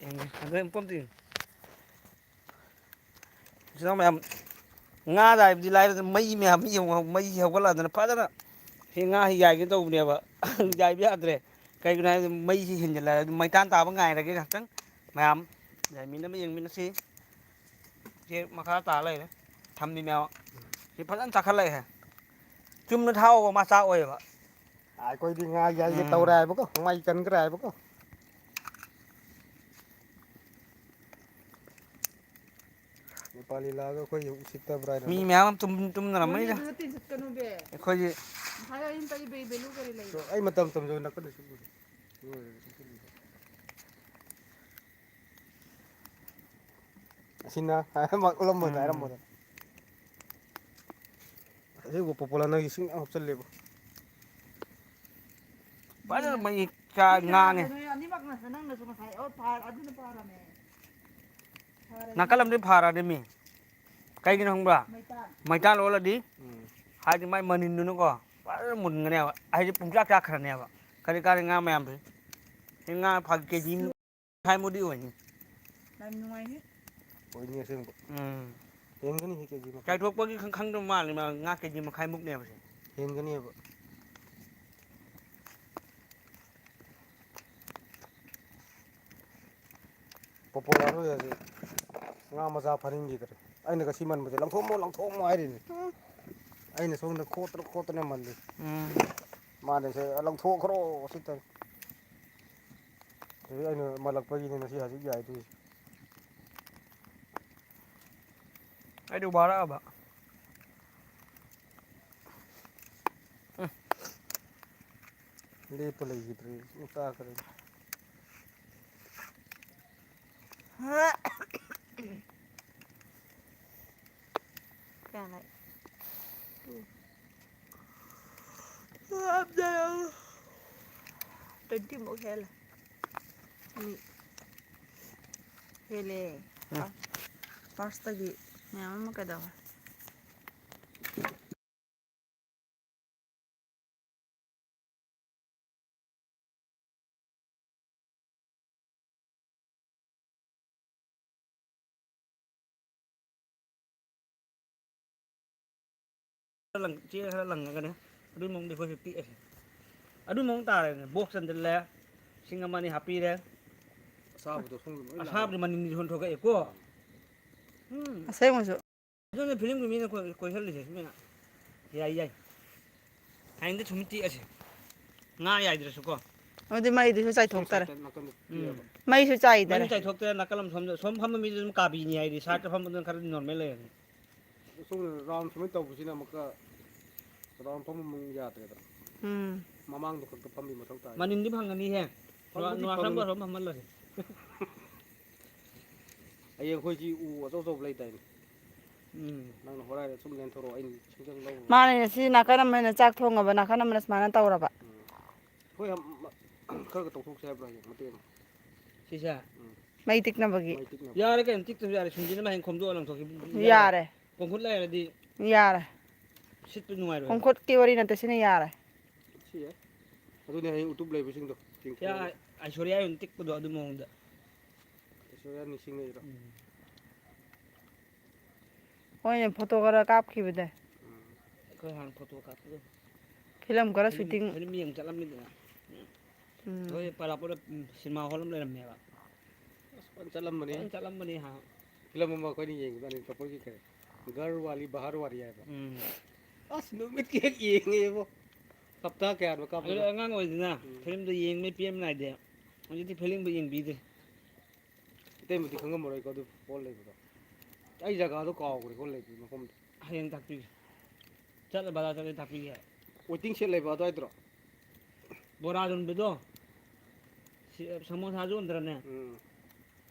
ꯌꯦꯡꯒꯦ꯫ ꯑꯗꯨ ꯄꯣꯝꯇꯤ꯫ ꯏꯆꯤꯟ ꯏꯅꯥꯎ ꯃꯌꯥꯝ, ꯉꯥ ꯆꯥꯏꯕꯗꯤ ꯂꯥꯏꯔꯗꯅ ꯃꯩ ꯃꯌꯥꯝ ꯌꯦꯡꯉꯣ, ꯃꯩ ꯍꯧꯒꯠꯂꯛꯑꯗꯅ ꯐꯖꯅ ꯁꯤ ꯉꯥ ꯌꯥꯏꯒꯦ ꯇꯧꯕꯅꯦꯕ꯫ ꯌꯥꯏꯕ ꯌꯥꯗ꯭ꯔꯦ꯫ ꯀꯩꯒꯤꯅꯣ ꯍꯥꯏꯕꯗ ꯃꯩꯁꯤ ꯍꯦꯟꯖꯜꯂꯛꯑꯦ꯫ ꯑꯗꯨ ꯃꯩꯇꯥꯟ ꯇꯥꯕ ꯉꯥꯏꯔꯒꯦ ꯉꯥꯛꯇꯪ꯫ ꯃꯌꯥꯝ ꯌꯥꯏꯃꯤꯟꯅꯕ ꯌꯦꯡꯃꯤꯟꯅꯁꯤ꯫ ꯁꯤ ꯃꯈꯥ ꯇꯥ ꯂꯩꯔꯦ꯫ ꯊꯝꯃꯤ ꯃꯌꯥꯝ꯫ ꯁꯤ ꯐꯖꯅ ꯆꯥꯈꯠꯂꯛꯑꯦ꯫ ꯆꯨꯝꯅ ꯊꯥꯎꯕ ꯃꯆꯥ ꯑꯣꯏꯌꯦꯕ꯫ ꯑꯩꯈꯣꯏꯗꯤ ꯉꯥ ꯌꯥꯏꯒꯦ ꯎꯝ꯫ ꯇꯧꯔꯦ ꯍꯥꯏꯕꯀꯣ, ꯃꯩ ꯀꯟꯈ꯭ꯔꯦ ꯍꯥꯏꯕꯀꯣ꯫ ꯅꯦꯄꯥꯂꯤ ꯂꯥꯛꯑꯒ ꯑꯩꯈꯣꯏ ꯎꯁꯤꯠꯇꯕ꯭ꯔꯥ ꯍꯥꯏꯅ ꯃꯤ ꯑꯃꯨꯛ ꯃꯌꯥꯝ ꯑꯃ ꯇꯨꯝ-, ꯇꯨꯝꯅꯔꯝꯃꯅꯤꯗ꯫ ꯃꯅꯤꯡꯗꯨꯗ ꯇꯤꯟ ꯆꯠꯀꯅꯣꯕꯦ꯫ ꯑꯩꯈꯣꯏꯁꯦ ꯉꯁꯥꯏ ꯑꯩꯅ ꯇꯛꯏ ꯕꯦ-, ꯕꯦꯂꯨ ꯀꯔꯤ ꯂꯩꯕ? ꯑꯩ ꯃꯇꯝ ꯃꯇꯝꯁꯦ ꯅꯥꯀꯟꯗ ꯁꯨꯝ ꯎꯔꯦ꯫ ꯑꯁꯤꯅ ꯍꯥꯏꯔꯝꯕ ꯎꯠꯂꯝꯕꯗꯣ ꯎꯝ꯫ ꯍꯥꯏꯔꯝꯕꯗꯣ꯫ ꯑꯁꯤꯕꯨ ꯄꯣꯄꯣꯂꯥ ꯅꯪꯒꯤ ꯏꯁꯤꯡ ꯌꯥꯝ ꯍꯥꯞꯆꯜꯂꯦꯕ꯫ ꯐꯖꯅ ꯃꯩ ꯆꯥ-, ꯁꯤ ꯉꯥꯡꯉꯦ꯫ ꯀꯅꯥꯅꯣ? ꯅꯣꯏ ꯑꯅꯤꯃꯛꯅꯁꯨ ꯅꯪꯅꯁꯨ ꯉꯁꯥꯏ, ꯑꯣ, ꯐꯥ-, ꯑꯗꯨꯅ ꯐꯥꯔꯝꯃꯦ꯫ ꯐꯥꯔꯗꯤ ꯅꯥꯀꯜ ꯑꯃꯗꯤ ꯐꯥꯔꯗꯤ ꯃꯤ꯫ ꯀꯩꯒꯤꯅꯣ ꯈꯪꯕ꯭ꯔꯥ? ꯃꯩꯇꯥꯟ꯫ ꯃꯩꯇꯥꯟ ꯑꯣꯜꯂꯗꯤ, ꯎꯝ꯫ ꯍꯥꯏꯗꯤ ꯃꯥꯏ ꯃꯅꯤꯟꯗꯨꯅꯀꯣ ꯐꯖꯅ ꯃꯨꯟꯒꯅꯦꯕ꯫ ꯍꯥꯏꯗꯤ ꯄꯨꯡꯆꯥꯛ ꯆꯥꯛꯈ꯭ꯔꯅꯦꯕ꯫ ꯀꯔꯤ ꯀꯥꯟꯗ ꯉꯥ ꯃꯌꯥꯝꯁꯦ꯫ ꯁꯤ ꯉꯥ ꯐꯥ-, ꯀꯦ ꯖꯤ ꯃꯈꯥꯏꯃꯨꯛꯇꯤ ꯑꯣꯏꯅꯤ꯫ ꯌꯥꯝ ꯅꯨꯡꯉꯥꯏꯅꯤ꯫ ꯑꯣꯏꯅꯤ ꯑꯁꯦꯡꯕ꯫ ꯎꯝ꯫ ꯍꯦꯟꯒꯅꯤ ꯁꯤ ꯀꯦ ꯖꯤ ꯃꯈꯥꯏ꯫ ꯆꯥꯏꯊꯣꯛꯄꯒꯤ ꯈꯪ-, ꯈꯪꯗꯕ ꯃꯥꯜꯂꯤ ꯃꯥ ꯉꯥ ꯀꯦ ꯖꯤ ꯃꯈꯥꯏꯃꯨꯛꯅꯦꯕ ꯁꯦ꯫ ꯍꯦꯟꯒꯅꯤꯕ꯫ ꯄꯣꯄꯣꯂꯥ ꯍꯣꯏ ꯍꯧꯖꯤꯛ ꯉꯥ ꯃꯆꯥ ꯐꯥꯅꯤꯡꯈꯤꯗ꯭ꯔꯦ꯫ ꯑꯩꯅ ꯉꯁꯤ ꯃꯟꯕꯁꯦ, "ꯂꯪꯊꯣꯛꯑꯝꯃꯣ, ꯂꯪꯊꯣꯛꯑꯝꯃꯣ" ꯍꯥꯏꯔꯤꯅꯦ꯫ ꯑꯩꯅ ꯁꯣꯝꯗ ꯈꯣꯠꯇꯅ ꯈꯣꯠꯇꯅ ꯃꯜꯂꯤ꯫ ꯎꯝ꯫ ꯃꯥꯅ ꯁꯦ, "ꯂꯪꯊꯣꯛꯈ꯭ꯔꯣ" ꯁꯤ ꯇꯧꯔꯤ꯫ ꯑꯗꯩ ꯑꯩꯅ ꯃꯜꯂꯛꯄꯒꯤꯅꯦ ꯉꯁꯤ ꯍꯧꯖꯤꯛ ꯌꯥꯏꯗꯣꯏꯁꯦ꯫ ꯑꯩꯗꯤ ꯋꯥꯔꯛꯑꯕ꯫ ꯎꯝ꯫ ꯂꯦꯞꯄ ꯂꯩꯈꯤꯗ꯭ꯔꯦ, ꯁꯨꯝ ꯆꯥꯈ꯭ꯔꯦ꯫ ꯀꯌꯥ ꯂꯥꯛꯏ? ꯇ꯭ꯋꯦꯟꯇꯤ ꯃꯨꯛ ꯍꯦꯜꯂꯦ꯫ ꯃꯤ ꯍꯦꯜꯂꯦ꯫ ꯎꯝ꯫ ꯐꯥꯔꯁꯇꯒꯤ ꯃꯌꯥꯝ ꯑꯃ ꯀꯩꯗꯧꯔꯦ꯫ ꯂꯪ-, ꯆꯦ ꯈꯔ ꯂꯪꯉꯒꯅꯦ, ꯑꯗꯨꯒꯤ ꯃꯑꯣꯡꯗ ꯑꯩꯈꯣꯏꯁꯨ ꯇꯦꯛꯑꯁꯦ꯫ ꯑꯗꯨ ꯃꯑꯣꯡ ꯇꯥꯔꯦꯅꯦ, ꯕꯣꯛꯁ ꯆꯟꯁꯤꯜꯂꯦ, ꯂꯤꯁꯤꯡ ꯑꯃ ꯑꯅꯤ ꯍꯥꯞꯄꯤꯔꯦ꯫ ꯑꯁꯥꯕꯗꯣ ꯁꯣꯝꯒꯤ ꯂꯣꯏ ꯂꯥꯛꯑꯦ꯫ ꯑꯁꯥꯕꯗꯤ ꯃꯅꯤꯡꯗꯤ ꯍꯣꯟꯊꯣꯛꯂꯛꯑꯦꯀꯣ꯫ ꯎꯝ꯫ ꯑꯁꯦꯡꯕꯁꯨ꯫ ꯑꯗꯨꯅ ꯐꯤꯂꯝꯒꯤ ꯃꯤꯅ ꯀꯣꯏ-, ꯀꯣꯏꯍꯜꯂꯤꯁꯦ ꯁꯤꯃ꯫ ꯌꯥꯏ, ꯌꯥꯏ꯫ ꯍꯌꯦꯡꯗꯤ ꯁꯨꯝ ꯇꯦꯛꯑꯁꯦ꯫ ꯉꯥ ꯌꯥꯏꯗ꯭ꯔꯁꯨꯀꯣ꯫ ꯑꯗꯨꯗꯤ ꯃꯩꯗꯨꯁꯨ ꯆꯥꯏꯊꯣꯛꯇꯔꯦ꯫ ꯁꯣꯝ ꯁꯥꯏꯠꯇ ꯅꯥꯀꯟꯗ ꯎꯝ꯫ ꯇꯦꯛꯑꯦꯕ꯫ ꯃꯩꯁꯨ ꯆꯥꯏꯗꯔꯦ꯫ ꯃꯩꯁꯨ ꯆꯥꯏꯊꯣꯛꯇ꯭ꯔꯦ, ꯅꯥꯀꯜ ꯑꯃ ꯁꯣꯝꯗ, ꯁꯣꯝ ꯐꯝꯕ ꯃꯤꯗꯨ ꯑꯗꯨꯝ ꯀꯥꯕꯤꯅꯤ ꯍꯥꯏꯗꯤ, ꯁꯥꯏꯠꯇ ꯐꯝꯕꯗꯨꯅ ꯈꯔꯗꯤ ꯅꯣꯔꯃꯦꯜ ꯂꯩꯔꯅꯤ꯫ ꯁꯣꯝꯗ ꯔꯥꯎꯟ ꯁꯨꯃꯥꯏꯅ ꯇꯧꯕꯁꯤꯅ ꯑꯃꯨꯛꯀ ꯔꯥꯎꯟ ꯐꯝꯕ ꯃꯑꯣꯡ ꯌꯥꯗ꯭ꯔꯦꯗꯅ꯫ ꯎꯝ꯫ ꯃꯃꯥꯡꯗꯣ ꯈꯛꯇ ꯐꯝꯕꯤ ꯃꯊꯧ ꯇꯥꯏ꯫ ꯃꯅꯤꯟꯗꯤ ꯐꯪꯒꯅꯤꯍꯦ꯫ ꯐꯪꯕꯨꯗꯤ ꯅꯨꯔꯥ-, ꯅꯨꯔꯥ ꯐꯪꯒꯅꯤ꯫ ꯁꯪꯕ ꯑꯁꯣꯝ ꯐꯝꯍꯜꯂꯁꯤ꯫ ꯍꯌꯦꯡ ꯑꯩꯈꯣꯏꯁꯤ ꯎ ꯑꯆꯧ ꯑꯆꯧꯕ ꯂꯩꯗꯥꯏꯅꯦ? ꯎꯝ꯫ ꯅꯪꯅ ꯍꯣꯔꯥꯏꯗ ꯁꯨꯝ ꯂꯦꯟꯊꯣꯔꯛꯑꯣ, ꯑꯩꯅ ꯁꯤꯡꯖꯪ ꯂꯧꯔꯨꯔꯣ꯫ ꯃꯥꯅꯦ, ꯁꯤ ꯅꯥꯀꯟ ꯑꯃꯅ ꯆꯥꯛ ꯊꯣꯡꯉꯕ, ꯅꯥꯀꯟ ꯑꯃꯅ ꯁꯨꯃꯥꯏꯅ ꯇꯧꯔꯕ꯫ ꯎꯝ꯫ ꯑꯩꯈꯣꯏ ꯑꯝ-, ꯈꯔꯒ ꯇꯧꯊꯣꯛꯁꯦ ꯍꯥꯏꯕ꯭ꯔꯣ ꯍꯌꯦꯡ ꯃꯇꯦꯛ ꯑꯃ? ꯁꯤꯁꯦ? ꯎꯝ꯫ ꯃꯩ ꯇꯤꯛꯅꯕꯒꯤ꯫ ꯃꯩ ꯇꯤꯛꯅꯕ꯫ ꯌꯥꯔꯦ ꯀꯩꯅꯣ, ꯇꯤꯛꯇꯁꯨ ꯌꯥꯔꯦ, ꯁꯤꯡꯁꯤꯅ ꯑꯃ ꯍꯌꯦꯡ ꯈꯣꯝꯗꯣꯛꯑ ꯂꯪꯊꯣꯛꯈꯤꯕ ꯌꯥꯔꯦ꯫ ꯌꯥꯔꯦ꯫ ꯀꯣꯡꯈꯨꯠ ꯂꯩꯔꯗꯤ ꯌꯥꯔꯦ꯫ ꯁꯤꯠꯄ ꯅꯨꯡꯉꯥꯏꯔꯣꯏ꯫ ꯀꯣꯡꯈꯨꯠꯀꯤ ꯋꯥꯔꯤ ꯅꯠꯇꯦ, ꯁꯤꯅ ꯌꯥꯔꯦ꯫ ꯁꯤ ꯌꯥꯏ꯫ ꯑꯗꯨꯅꯦ ꯍꯌꯦꯡ ꯎꯇꯨꯞ ꯂꯩꯕꯁꯤꯡꯗꯣ ꯆꯤꯡꯊꯣꯛꯑꯒ꯫ ꯌꯥ-, ꯑꯥꯏꯁꯣꯔꯤꯌꯥ ꯑꯣꯏꯅ ꯇꯤꯛꯄꯗꯣ ꯑꯗꯨ ꯃꯑꯣꯡꯗ꯫ ꯑꯥꯏꯁꯣꯔꯤꯌꯥ ꯅꯤꯡꯁꯤꯡꯉꯛꯏꯔꯣ? ꯎꯝ꯫ ꯍꯣꯏꯅꯦ, ꯐꯣꯇꯣ ꯈꯔ ꯀꯥꯞꯈꯤꯕꯗ꯫ ꯎꯝ꯫ ꯑꯩꯈꯣꯏ ꯍꯥꯟꯅ ꯐꯣꯇꯣ ꯀꯥꯞꯄꯗꯣ꯫ ꯐꯤꯂꯝ ꯈꯔ ꯐꯤꯂꯝ, ꯁꯨꯇꯤꯡ꯫ ꯐꯤꯂꯝ ꯌꯦꯡ ꯆꯠꯂꯝꯃꯤꯗꯅ꯫ ꯎꯝ꯫ ꯑꯩꯈꯣꯏ ꯄꯥꯂꯥꯄꯨꯔꯗ, ꯎꯝ, ꯁꯤꯅꯦꯃꯥ ꯍꯣꯜ ꯑꯃ ꯂꯩꯔꯝꯃꯦꯕ꯫ ꯑꯁ, ꯐꯖꯅ ꯆꯠꯂꯝꯕꯅꯤ꯫ ꯐꯖꯅ ꯆꯠꯂꯝꯕꯅꯤ ꯍꯥ꯫ ꯐꯤꯂꯝ ꯑꯃ ꯑꯩꯈꯣꯏꯅ ꯌꯦꯡꯕꯗ ꯑꯅꯤꯜ ꯀꯄꯨꯔꯒꯤ ꯀꯔꯤ? ꯘꯔ ꯋꯥꯂꯤ ꯕꯍꯥꯔ ꯋꯥꯂꯤ ꯍꯥꯏꯕ꯫ ꯎꯝ꯫ ꯑꯁ, ꯅꯨꯃꯤꯠꯀꯤ ꯍꯦꯛ ꯌꯦꯡꯉꯦꯕꯣ꯫ ꯍꯞꯇꯥ ꯀꯌꯥꯅꯣ ꯀꯥꯞꯄꯗꯣ? ꯑꯗꯨꯗꯤ ꯑꯉꯥꯡ ꯑꯣꯏꯗꯅ ꯎꯝ꯫ ꯐꯤꯂꯝꯗꯣ ꯌꯦꯡꯕꯩ ꯄꯦꯟꯕ ꯅꯥꯏꯗꯦ꯫ ꯍꯧꯖꯤꯛꯇꯤ ꯐꯤꯂꯝꯕꯨ ꯌꯦꯡꯕꯤꯗ꯭ꯔꯦ꯫ ꯑꯇꯩꯕꯨꯗꯤ ꯈꯪꯉꯝꯃꯔꯣꯏꯀꯣ, ꯑꯗꯨ ꯍꯣꯜ ꯂꯩꯕꯗꯣ꯫ ꯑꯩ ꯖꯒꯥꯗꯣ ꯀꯥꯎꯈ꯭ꯔꯦꯀꯣ, ꯂꯩꯕ ꯃꯐꯝꯗꯣ꯫ ꯍꯌꯦꯡ ꯇꯥꯛꯄꯤꯒꯦ꯫ ꯆꯠꯂ ꯕꯖꯥꯔ ꯆꯠꯂ ꯇꯥꯛꯄꯤꯒꯦ꯫ Waiting shed ꯂꯩꯕ ꯑꯗꯨꯋꯥꯏꯗ꯭ꯔꯣ? ꯕꯣꯔꯥ ꯌꯣꯟꯕꯗꯣ꯫ ꯁꯤ, ꯁꯃꯣꯁꯥꯁꯨ ꯌꯣꯟꯗ꯭ꯔꯅꯦ? ꯎꯝ꯫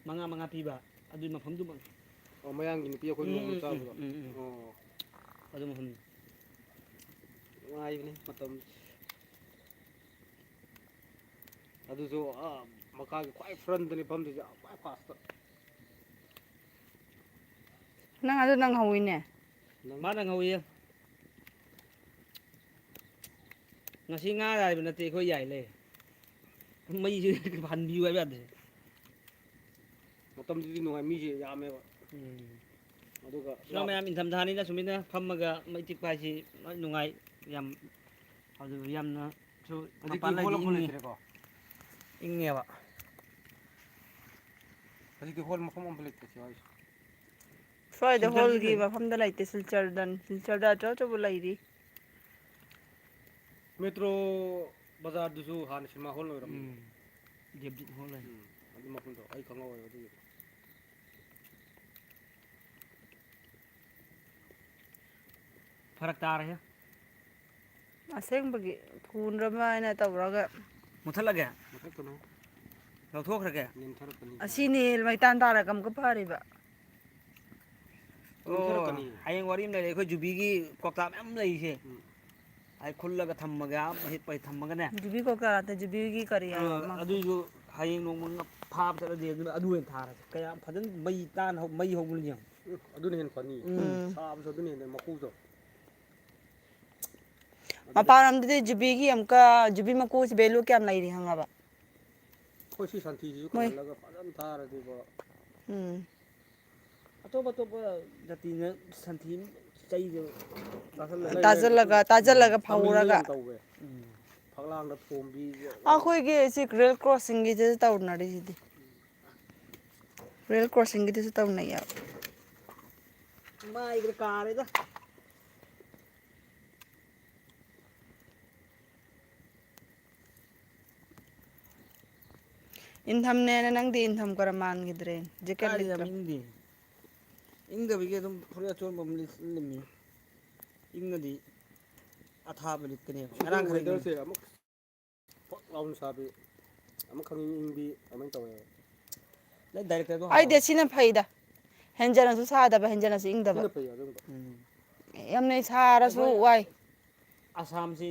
ꯃꯉꯥ ꯃꯉꯥ ꯄꯤꯕ꯫ ꯑꯗꯨꯏ ꯃꯐꯝꯗꯨꯃꯛ꯫ ꯑꯣ, ꯃꯌꯥꯡꯒꯤ ꯅꯨꯄꯤ ꯑꯩꯈꯣꯏ ꯎꯝ, ꯅꯣꯡꯃ ꯎꯝ, ꯆꯥꯕꯗꯣ? ꯎꯝ, ꯎꯝ, ꯎꯝ꯫ ꯑꯣ꯫ ꯑꯗꯨ ꯃꯐꯝꯗꯣ꯫ ꯅꯨꯡꯉꯥꯏꯕꯅꯤ ꯃꯇꯝ꯫ ꯑꯗꯨꯁꯨ, ꯑꯥ, ꯃꯈꯥꯒꯤ ꯈ꯭ꯋꯥꯏ frontꯇꯅꯤ ꯐꯝꯗꯣꯏꯁꯦ, ꯑꯥ, ꯈ꯭ꯋꯥꯏ firstꯇ꯫ ꯅꯪ ꯑꯗꯨ ꯅꯪ ꯍꯧꯋꯤꯅꯦ꯫ ꯅꯪ ꯃꯥ ꯅꯪ ꯍꯧꯋꯤꯌꯦ꯫ ꯉꯁꯤ ꯉꯥ ꯌꯥꯏꯕ ꯅꯠꯇꯦ, ꯑꯩꯈꯣꯏ ꯌꯥꯏ ꯂꯩ꯫ ꯃꯩꯁꯨ ꯍꯟꯕꯤꯌꯨ ꯍꯥꯏꯕ ꯌꯥꯗꯦ꯫ ꯃꯇꯝꯗꯨꯗꯤ ꯅꯨꯡꯉꯥꯏ, ꯃꯤꯁꯦ ꯌꯥꯝꯃꯦꯕ꯫ ꯎꯝ꯫ ꯑꯗꯨꯒ ꯁꯨꯃꯥꯏ ꯃꯌꯥꯝ ꯏꯪꯊꯝꯊꯥꯅꯤꯅ ꯁꯨꯃꯥꯏꯅ ꯐꯝꯃꯒ ꯃꯩ ꯇꯤꯛꯄ ꯍꯥꯏꯁꯤ ꯂꯣꯏ ꯅꯨꯡꯉꯥꯏ꯫ ꯌꯥꯝ, ꯑꯗꯨ ꯌꯥꯝꯅꯁꯨ ꯍꯧꯖꯤꯛꯇꯤ ꯃꯄꯥꯟ ꯂꯩꯗꯤ hall ꯑꯃꯐꯥꯎ ꯏꯪꯉꯤ꯫ ꯂꯩꯇ꯭ꯔꯦꯀꯣ? ꯏꯪꯉꯦꯕ꯫ ꯍꯧꯖꯤꯛꯇꯤ hall ꯃꯐꯝ ꯑꯃꯐꯥꯎ ꯂꯩꯇ꯭ꯔꯦ ꯁꯤ ꯍꯥꯏꯁꯦ꯫ ꯁ꯭ꯋꯥꯏꯗ ꯁꯤꯜꯆꯔꯗꯤ hallꯒꯤ ꯂꯩ꯫ ꯃꯐꯝꯗ ꯂꯩꯇꯦ, ꯁꯤꯜꯆꯔꯗ, ꯁꯤꯜꯆꯔꯗ ꯑꯆꯧ ꯑꯆꯧꯕ ꯂꯩꯔꯤ꯫ Metro ꯕꯖꯥꯔꯗꯨꯁꯨ ꯍꯥꯟꯅ cinema hall ꯑꯣꯏꯔꯝꯃꯤ꯫ ꯎꯝ꯫ ꯗꯦꯕꯖꯤꯠ hall ꯂꯩ꯫ ꯎꯝ, ꯑꯗꯨ ꯃꯐꯝꯗꯣ ꯑꯩ ꯈꯪꯍꯧꯋꯦ ꯑꯗꯨꯒꯤꯗꯣ꯫ ꯐꯔꯛ ꯇꯥꯔꯦꯍꯦ꯫ ꯑꯁꯦꯡꯕꯒꯤ ꯐꯨꯟꯗ꯭ꯔꯃ ꯍꯥꯏꯅ ꯇꯧꯔꯒ꯫ ꯃꯨꯊꯠꯂꯒꯦ? ꯃꯨꯊꯠꯀꯅꯨ꯫ ꯂꯧꯊꯣꯛꯈ꯭ꯔꯒꯦ? ꯅꯦꯝꯊꯔꯛꯀꯅꯤ꯫ ꯑꯁꯤꯅꯤ ꯃꯩꯇꯥꯟ ꯇꯥꯔꯒ ꯑꯃꯨꯛꯀ ꯐꯔꯤꯕ꯫ ꯑꯣ, ꯅꯦꯝꯊꯔꯛꯀꯅꯤ꯫ ꯍꯌꯦꯡ ꯋꯥꯔꯤ ꯑꯃ ꯂꯩꯔꯦ, ꯑꯩꯈꯣꯏ ꯖꯨꯕꯤꯒꯤ ꯀ꯭ꯋꯥꯛꯇꯥ ꯃꯌꯥꯝ ꯂꯩꯔꯤꯁꯦ꯫ ꯎꯝ꯫ ꯑꯩ ꯈꯨꯜꯂꯒ ꯊꯝꯃꯒꯦ, ꯑꯥ ꯃꯍꯤꯛ ꯄꯩ ꯊꯝꯃꯒꯅꯦ꯫ ꯖꯨꯕꯤ ꯀ꯭ꯋꯥꯛꯇꯥ ꯅꯠꯇꯦ, ꯖꯨꯕꯤꯒꯤ ꯀꯔꯤ ꯍꯥꯏꯕ ꯑꯥ, ꯑꯃ? ꯑꯗꯨꯏꯁꯨ ꯍꯌꯦꯡ ꯅꯣꯡꯃ ꯉ-, ꯐꯥꯕ ꯆꯠꯂꯗꯤ ꯑꯗꯨꯅ, ꯑꯗꯨ ꯑꯣꯏꯅ ꯊꯥꯔꯁꯦ꯫ ꯀꯌꯥꯝ ꯐꯖꯅ ꯃꯩ ꯇꯥꯅ ꯍꯧ-, ꯃꯩ ꯍꯧꯕꯅ ꯌꯦꯡꯉꯣ꯫ ꯎꯝ, ꯑꯗꯨꯅ ꯍꯦꯟꯅ ꯐꯅꯤ꯫ ꯎꯝ꯫ ꯁꯥꯕꯁꯨ ꯑꯗꯨꯅ ꯍꯦꯟꯅ ꯃꯀꯨꯗꯣ꯫ ꯃꯄꯥꯟ ꯂꯝꯗꯗꯤ ꯖꯨꯕꯤꯒꯤ ꯑꯃꯨꯛꯀ, ꯖꯨꯕꯤ ꯃꯀꯨꯁꯤ value ꯀꯌꯥꯝ ꯂꯩꯔꯤ ꯈꯪꯉꯕ? ꯑꯩꯈꯣꯏ ꯁꯤ ꯁꯟꯊꯤꯁꯤꯁꯨ ꯃꯣꯏ ꯀꯪꯍꯜꯂꯒ ꯐꯖꯅ ꯊꯥꯔꯗꯤꯕ꯫ ꯎꯝ꯫ ꯑꯇꯣꯞ ꯑꯇꯣꯞꯄ ꯖꯥꯇꯤꯅ ꯁꯟꯊꯤ ꯆꯩꯁꯦ ꯆꯥꯁꯜꯂꯒ ꯂꯩ, ꯂꯩ, ꯇꯥꯁꯜꯂꯒ, ꯑꯩꯈꯣꯏ ꯇꯥꯁꯜꯂꯒ ꯐꯥꯃꯤꯜꯗ ꯐꯧꯔꯒ꯫ ꯌꯥꯝ ꯇꯧꯋꯦ꯫ ꯎꯝ꯫ ꯐꯛꯂꯥꯡꯗ ꯊꯣꯝꯕꯤ꯫ ꯑꯩꯈꯣꯏꯒꯤ ꯁꯤ rail crossingꯒꯤꯗꯁꯨ ꯇꯧꯅꯔꯤꯁꯤꯗꯤ꯫ Rail crossingꯒꯤꯗꯁꯨ ꯇꯧꯅꯩꯌꯦꯕ꯫ ꯃꯥꯏꯒ ꯀꯥꯔꯦꯗ꯫ ꯏꯟꯊꯝꯅꯦꯅ ꯅꯪꯗꯤ ꯏꯟꯊꯝ ꯀꯔ ꯃꯥꯟꯈꯤꯗ꯭ꯔꯦ꯫ Jacket ꯀꯥꯏꯗ ꯌꯥꯝ ꯂꯤꯠꯇ꯭ꯔꯣ? ꯏꯪꯗꯦ꯫ ꯏꯪꯗꯕꯒꯤ ꯑꯗꯨꯝ ꯐꯨꯔꯤꯠ ꯑꯆꯣꯟꯕ ꯑꯃ ꯂꯤꯠꯂꯝꯃꯤ꯫ ꯏꯪꯉꯗꯤ ꯑꯊꯥꯕ ꯂꯤꯠꯀꯅꯦꯕ꯫ ꯉꯔꯥꯡ ꯈꯔ ꯏꯪꯉꯤ꯫ Weatherꯁꯦ ꯑꯃꯨꯛ ꯐꯛ ꯂꯥꯎꯅ ꯁꯥꯕꯤ, ꯑꯃꯨꯛ ꯈꯪꯏꯪ ꯏꯪꯕꯤ ꯑꯗꯨꯃꯥꯏꯅ ꯇꯧꯋꯦ꯫ ꯅꯪ directorꯗꯣ ꯑꯩꯗꯤ ꯍꯥꯏꯔꯣ꯫ ꯁꯤꯅ ꯐꯩꯗ꯫ ꯍꯦꯟꯖꯅꯁꯨ ꯁꯥꯗꯕ, ꯍꯦꯟꯖꯅꯁꯨ ꯏꯪꯗꯕ꯫ ꯁꯤꯅ ꯐꯩ ꯑꯁꯦꯡꯕ꯫ ꯎꯝ꯫ ꯌꯥꯝꯅ ꯁꯥꯔꯁꯨ ꯑꯩꯈꯣꯏ ꯋꯥꯏ꯫ ꯑꯁꯥꯝꯁꯤ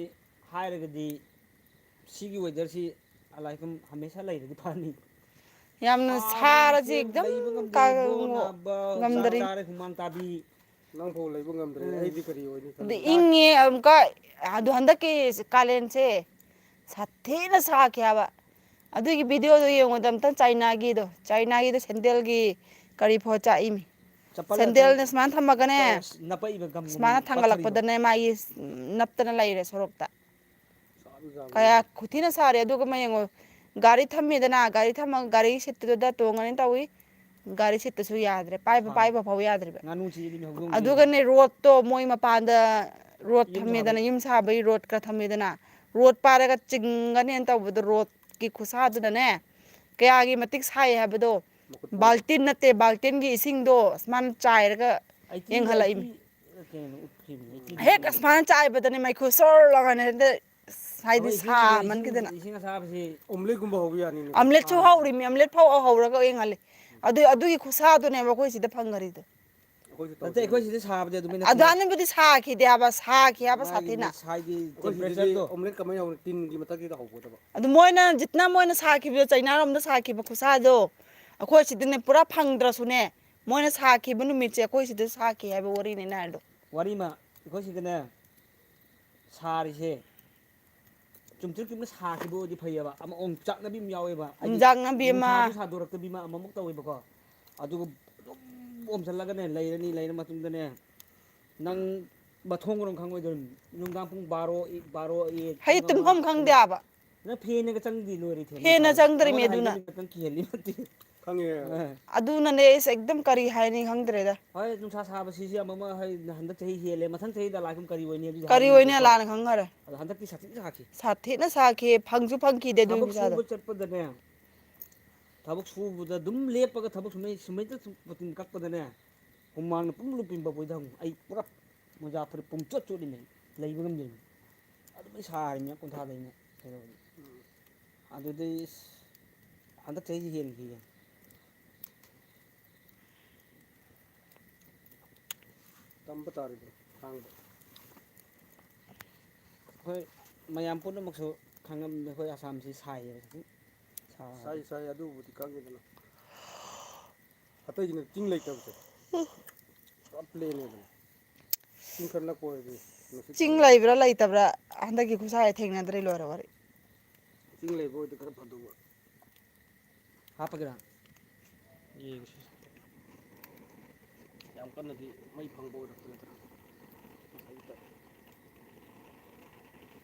ꯍꯥꯏꯔꯒꯗꯤ ꯁꯤꯒꯤ weatherꯁꯤ ꯑꯂꯥꯏꯀꯨꯝ ꯍꯃꯦꯁꯥ ꯂꯩꯔꯗꯤ ꯐꯅꯤ꯫ ꯌꯥꯝꯅ ꯁꯥꯔꯁꯤ ꯁꯥꯔꯁꯤ ꯑꯗꯨꯝ ꯂꯩꯕ ꯉꯝꯗꯦ, ꯀꯥ-, ꯏꯕꯣ ꯅꯥꯕ, ꯉꯝꯗꯔꯤ꯫ ꯆꯥꯛ ꯆꯥꯔꯦ ꯍꯨꯃꯥꯡ ꯇꯥꯕꯤ꯫ ꯅꯪꯐꯥꯎ ꯂꯩꯕ ꯉꯝꯗ꯭ꯔꯦ, ꯎꯝ꯫ ꯑꯩꯗꯤ ꯀꯔꯤ ꯑꯣꯏꯅꯤ ꯑꯗꯨ ꯈꯜꯂꯤ? ꯏꯪꯉꯦ ꯑꯃꯨꯛꯀ, ꯑꯗꯨ ꯍꯟꯗꯛꯀꯤ ꯀꯥꯂꯦꯟꯁꯦ ꯁꯥꯊꯤꯅ ꯁꯥꯈꯤ ꯍꯥꯏꯕ꯫ ꯑꯗꯨꯒꯤ videoꯗꯣ ꯌꯦꯡꯉꯨꯗ ꯑꯝꯇꯪ, ꯆꯥꯏꯅꯥꯒꯤꯗꯣ, ꯆꯥꯏꯅꯥꯒꯤꯗꯣ ꯁꯦꯟꯗꯦꯜꯒꯤ ꯀꯔꯤ ꯐꯥꯎ ꯆꯥꯛꯏꯃꯤ꯫ ꯆꯄꯜ ꯁꯦꯟꯗꯦꯜꯅ ꯑꯗꯨꯝ ꯁꯨꯃꯥꯏꯅ ꯊꯝꯃꯒꯅꯦ, ꯇꯧꯔ ꯅꯞꯄꯛꯏꯕ ꯒꯝ ꯁꯨꯃꯥꯏꯅ ꯄꯠꯊꯔꯤꯗꯣ꯫ ꯊꯥꯡꯒꯠꯂꯛꯄꯗꯅꯦ ꯃꯥꯒꯤ ꯅꯞꯇꯅ ꯂꯩꯔꯦ ꯁꯣꯔꯣꯛꯇ꯫ ꯁꯥꯕ ꯆꯥꯡꯗꯣ ꯀꯌꯥ ꯌꯦꯡꯉꯣ꯫ ꯈꯨꯊꯤꯅ ꯁꯥꯔꯦ꯫ ꯑꯗꯨꯒ ꯑꯃ ꯌꯦꯡꯉꯣ, ꯒꯥꯔꯤ ꯊꯝꯃꯦꯗꯅ, ꯒꯥꯔꯤ ꯊꯝꯃꯒ ꯒꯥꯔꯤ seatꯇꯨꯗ ꯇꯣꯡꯉꯅꯤ ꯇꯧꯏ, ꯒꯥꯔꯤ seatꯇꯨꯁꯨ ꯌꯥꯗ꯭ꯔꯦ, ꯄꯥꯏꯕ, ꯁꯥꯕ꯫ ꯄꯥꯏꯕ ꯐꯥꯎ ꯌꯥꯗ꯭ꯔꯤꯕ꯫ ꯉꯥꯅꯨ ꯆꯦꯜꯂꯤꯃꯤ ꯍꯧꯗꯣꯡꯒꯤ꯫ ꯑꯗꯨꯒꯅꯦ, roadꯇꯣ ꯃꯣꯏ ꯃꯄꯥꯟꯗ road ꯌꯨꯝ ꯊꯝꯃꯦꯗꯅ, ꯁꯥꯕꯩ꯫ ꯌꯨꯝ ꯁꯥꯕꯒꯤ roadꯀ ꯊꯝꯃꯦꯗꯅ, road ꯄꯥꯏꯔꯒ ꯆꯤꯡꯒꯅꯦꯅ ꯇꯧꯕꯗꯣ, roadꯀꯤ ꯈꯨꯁꯥꯗꯨꯅꯅꯦ ꯀꯌꯥꯒꯤ ꯃꯇꯤꯛ ꯁꯥꯏ ꯍꯥꯏꯕꯗꯣ꯫ ꯃꯈꯨꯠ ꯄꯣꯝꯃꯦ꯫ ꯕꯥꯜꯇꯤꯟ ꯅꯠꯇꯦ, ꯕꯥꯜꯇꯤꯟꯒꯤ ꯏꯁꯤꯡꯗꯣ ꯑꯁꯨꯃꯥꯏꯅ ꯆꯥꯏꯔꯒ ꯑꯩꯠꯇꯤ, ꯌꯦꯡꯍꯜꯂꯛꯏꯃꯤ꯫ ꯑꯩꯠꯇꯤ ꯀꯩꯅꯣ ꯎꯠꯈꯤꯕꯅꯤ, ꯑꯩꯠꯇꯤ ꯍꯦꯛ ꯗꯤꯒ꯭ꯔꯤ꯫ ꯑꯁꯨꯃꯥꯏꯅ ꯆꯥꯏꯕꯗꯅꯦ ꯃꯩꯈꯨ ꯁꯣꯔ ꯂꯥꯎꯔꯅꯦ ꯍꯦꯛꯇ, ꯍꯥꯏꯗꯤ ꯑꯩꯈꯣꯏ ꯏꯁꯤꯡꯁꯦ, ꯏꯁꯤꯡ, ꯁꯥꯃꯟꯈꯤꯗꯅ꯫ ꯏꯁꯤꯡ ꯑꯁꯥꯕꯁꯤ omelette ꯀꯨꯝꯕ ꯍꯧꯕ ꯌꯥꯅꯤꯅꯦ꯫ Omelette ꯁꯨ ꯍꯧꯔꯤꯃꯤ, omelette ꯐꯥꯎ ꯍꯧꯔꯒ ꯌꯦꯡꯍꯜꯂꯤ꯫ ꯑꯗꯨ, ꯑꯗꯨꯒꯤ ꯈꯨꯁꯥꯗꯨꯅꯦꯕ ꯑꯩꯈꯣꯏ ꯁꯤꯗ ꯐꯪꯉꯔꯤꯗꯣ꯫ ꯑꯩꯈꯣꯏꯁꯨ ꯅꯠꯇꯦ, ꯇꯧꯁꯦ꯫ ꯑꯩꯈꯣꯏ ꯁꯤꯗ ꯁꯥꯕꯗꯤ ꯑꯗꯨꯃꯥꯏꯅ ꯑꯗꯨ ꯍꯥꯏꯅꯕꯨꯗꯤ ꯁꯥꯈꯤꯗꯦ ꯍꯥꯏꯕ, ꯁꯥꯈꯤ ꯍꯥꯏꯕ ꯃꯥꯒꯤ ꯁꯥꯊꯤꯅ꯫ ꯃꯤꯁ ꯍꯥꯏꯗꯤ ꯑꯩꯈꯣꯏ ꯁꯤꯗꯗꯤ temperatureꯗꯣ꯫ Omelette ꯀꯃꯥꯏꯅ ꯍꯧꯅꯤ? ꯇꯤꯟꯒꯤ ꯃꯊꯛꯁꯤꯗ ꯍꯧꯒꯗꯕ꯫ ꯑꯗꯨ ꯃꯣꯏꯅ ꯖꯤꯠꯅ ꯃꯣꯏꯅ ꯁꯥꯈꯤꯕꯗꯣ, ꯆꯩꯅꯥꯔꯣꯝꯗ ꯁꯥꯈꯤꯕ ꯈꯨꯁꯥꯗꯣ, ꯑꯩꯈꯣꯏ ꯁꯤꯗꯅꯦ ꯄꯨꯔꯥ ꯐꯪꯗ꯭ꯔꯁꯨꯅꯦ, ꯃꯣꯏꯅ ꯁꯥꯈꯤꯕ ꯅꯨꯃꯤꯠꯁꯦ ꯑꯩꯈꯣꯏ ꯁꯤꯗ ꯁꯥꯈꯤ ꯍꯥꯏꯕ ꯋꯥꯔꯤꯅꯦ ꯑꯩꯅ ꯍꯥꯏꯗꯣ꯫ ꯋꯥꯔꯤꯃ ꯑꯩꯈꯣꯏ ꯁꯤꯗꯅꯦ ꯁꯥꯔꯤꯁꯦ ꯆꯨꯝꯇ꯭ꯔꯤꯛ ꯆꯨꯝꯅ ꯁꯥꯈꯤꯕ ꯑꯣꯏꯗꯤ ꯐꯩꯌꯦꯕ, ꯑꯃ ꯑꯣꯝꯆꯥꯛꯅꯕꯤ ꯑꯃ ꯌꯥꯎꯋꯦꯕ, ꯍꯥꯏꯗꯤ ꯑꯣꯝꯆꯥꯛꯅꯕꯤ ꯑꯃ꯫ ꯅꯨꯡꯁꯥꯁꯨ ꯁꯥꯗꯣꯔꯛꯇꯕꯤ ꯑꯃ, ꯑꯃꯃꯨꯛ ꯇꯧꯋꯦꯕꯀꯣ꯫ ꯑꯗꯨꯒ ꯑꯗꯨꯝ ꯑꯣꯝꯁꯤꯜꯂꯒꯅꯦ ꯂꯩꯔꯅꯤ, ꯂꯩꯔ ꯃꯇꯨꯡꯗꯅꯦ ꯅꯪ ꯃꯊꯣꯡ ꯃꯔꯝ ꯈꯪꯉꯣꯏꯗꯣꯏꯅꯤ꯫ ꯅꯨꯡꯗꯥꯡ ꯄꯨꯡ ꯕꯥꯔꯣ, ꯕꯥꯔꯣ, ꯑꯦ, ꯍꯩ, ꯄꯨꯡ ꯑꯃ, ꯇꯨꯝꯐꯝ ꯈꯪꯗꯦ ꯍꯥꯏꯕ꯫ ꯅꯪ fanꯒ ꯆꯪꯗꯤ ꯂꯣꯏꯔꯦ, fan ꯍꯦꯟꯅ ꯃꯈꯥꯗ꯫ ꯆꯪꯗ꯭ꯔꯤꯃꯤ ꯅꯉꯣꯟꯗ ꯑꯗꯨꯅ꯫ ꯍꯥꯏꯅꯤꯡꯉꯤꯕ ꯅꯪ ꯀꯤꯍꯜꯂꯤ ꯅꯠꯇꯦ꯫ ꯈꯪꯉꯦ꯫ ꯑ꯫ ꯑꯗꯨꯅꯅꯦ ꯑꯩꯁꯦ ꯑꯦꯛꯗꯝ ꯀꯔꯤ ꯍꯥꯏꯅꯤ ꯈꯪꯗ꯭ꯔꯦꯗ꯫ ꯍꯣꯏ, ꯅꯨꯡꯁꯥ ꯁꯥꯕꯁꯤꯁꯨ ꯑꯃ ꯑꯃ ꯍꯣꯏ ꯍꯟꯗꯛ ꯆꯍꯤ ꯍꯦꯜꯂꯦ, ꯃꯊꯪ ꯆꯍꯤꯗ ꯂꯥꯛꯀꯨꯝ ꯀꯔꯤ ꯑꯣꯏꯅꯤ ꯑꯗꯨꯗꯤ ꯀꯔꯤ ꯑꯣꯏꯅꯤ ꯍꯥꯏꯅꯤꯡꯗꯦꯀꯣ꯫ ꯑꯂꯥꯅ ꯈꯪꯈꯔꯦ꯫ ꯑꯗꯣ ꯍꯟꯗꯛꯇꯤ ꯁꯥꯊꯤꯅ ꯁꯥꯈꯤ꯫ ꯁꯥꯊꯤꯅ ꯁꯥꯈꯤ, ꯐꯪꯁꯨ ꯐꯪꯈꯤꯗꯦ ꯑꯗꯨꯒꯤ ꯊꯕꯛ ꯄꯩꯁꯥꯗꯣ꯫ ꯁꯨꯕ ꯆꯠꯄꯗꯅꯦ, ꯊꯕꯛ ꯁꯨꯕꯗ ꯑꯗꯨꯝ ꯂꯦꯞꯄꯒ ꯊꯕꯛ ꯁꯨꯃꯩ-, ꯁꯨꯃꯩꯗ ꯁꯨꯝ ꯃꯇꯤꯟ ꯀꯛꯄꯗꯅꯦ, ꯍꯨꯃꯥꯡꯅ ꯄꯨꯡꯂꯨꯞ ꯂꯨꯞꯄꯤꯕ ꯕꯣꯏꯗ ꯍꯪꯉꯨ꯫ ꯑꯩ ꯄꯨꯔꯥ ꯃꯣꯖꯥ ꯐꯨꯔꯤꯠ ꯄꯨꯝꯆꯣꯠ ꯆꯣꯠꯂꯤꯃꯦ꯫ ꯂꯩꯕ ꯉꯝꯗꯦꯃꯦ꯫ ꯑꯗꯨꯃꯥꯏ ꯁꯥꯔꯤꯃꯦ ꯀꯨꯟꯊ꯭ꯔꯥꯗꯩꯅ ꯀꯩꯗꯧꯕꯅꯤ? ꯎꯝ꯫ ꯑꯗꯨꯗꯩ ꯑꯁ, ꯍꯟꯗꯛ ꯆꯍꯤꯁꯤ ꯍꯦꯟꯈꯤꯌꯦ꯫ ꯇꯝꯕ ꯇꯥꯔꯦꯗꯅ ꯈꯥꯡꯕ꯫ ꯑꯩꯈꯣꯏ ꯃꯌꯥꯝ ꯄꯨꯝꯅꯃꯛꯁꯨ ꯈꯪꯉꯝꯅꯤ, ꯑꯩꯈꯣꯏ ꯑꯁꯥꯝꯁꯤ ꯁꯥꯏꯌꯦꯕ꯫ ꯁꯥ-, ꯁꯥꯏ, ꯁꯥꯏ, ꯑꯗꯨꯕꯨꯗꯤ ꯈꯪꯉꯤꯗꯅ꯫ ꯑꯇꯩꯒꯤꯅ ꯆꯤꯡ ꯂꯩꯇꯕꯁꯦ꯫ ꯄꯨꯔꯥ ꯄ꯭ꯂꯦꯟꯅꯦꯗꯅ꯫ ꯆꯤꯡ ꯈꯔ ꯅꯛꯄ ꯑꯣꯏꯔꯗꯤ ꯅꯨꯡꯁꯤꯠ ꯆꯤꯡ ꯐꯪꯉꯦ꯫ ꯂꯩꯕ꯭ꯔꯥ ꯂꯩꯇꯕ꯭ꯔꯥ ꯍꯟꯗꯛꯀꯤ ꯈꯨꯠꯁꯥꯁꯦ ꯊꯦꯡꯅꯗ꯭ꯔꯦ, ꯂꯣꯏꯔꯦ ꯋꯥꯔꯤ꯫ ꯆꯤꯡ ꯂꯩꯕ ꯑꯣꯏꯔꯗꯤ ꯈꯔ ꯐꯗꯧꯕ꯫ ꯍꯥꯞꯄꯒꯦꯔꯥ? ꯌꯦꯡꯁꯤ꯫ ꯌꯥꯝ ꯀꯟꯅꯗꯤ ꯃꯩ ꯐꯪꯕ ꯑꯣꯏꯔꯛꯇ꯭ꯔꯦꯗ꯫ ꯉꯁꯥꯏꯒꯤ ꯇꯥꯏꯞ꯫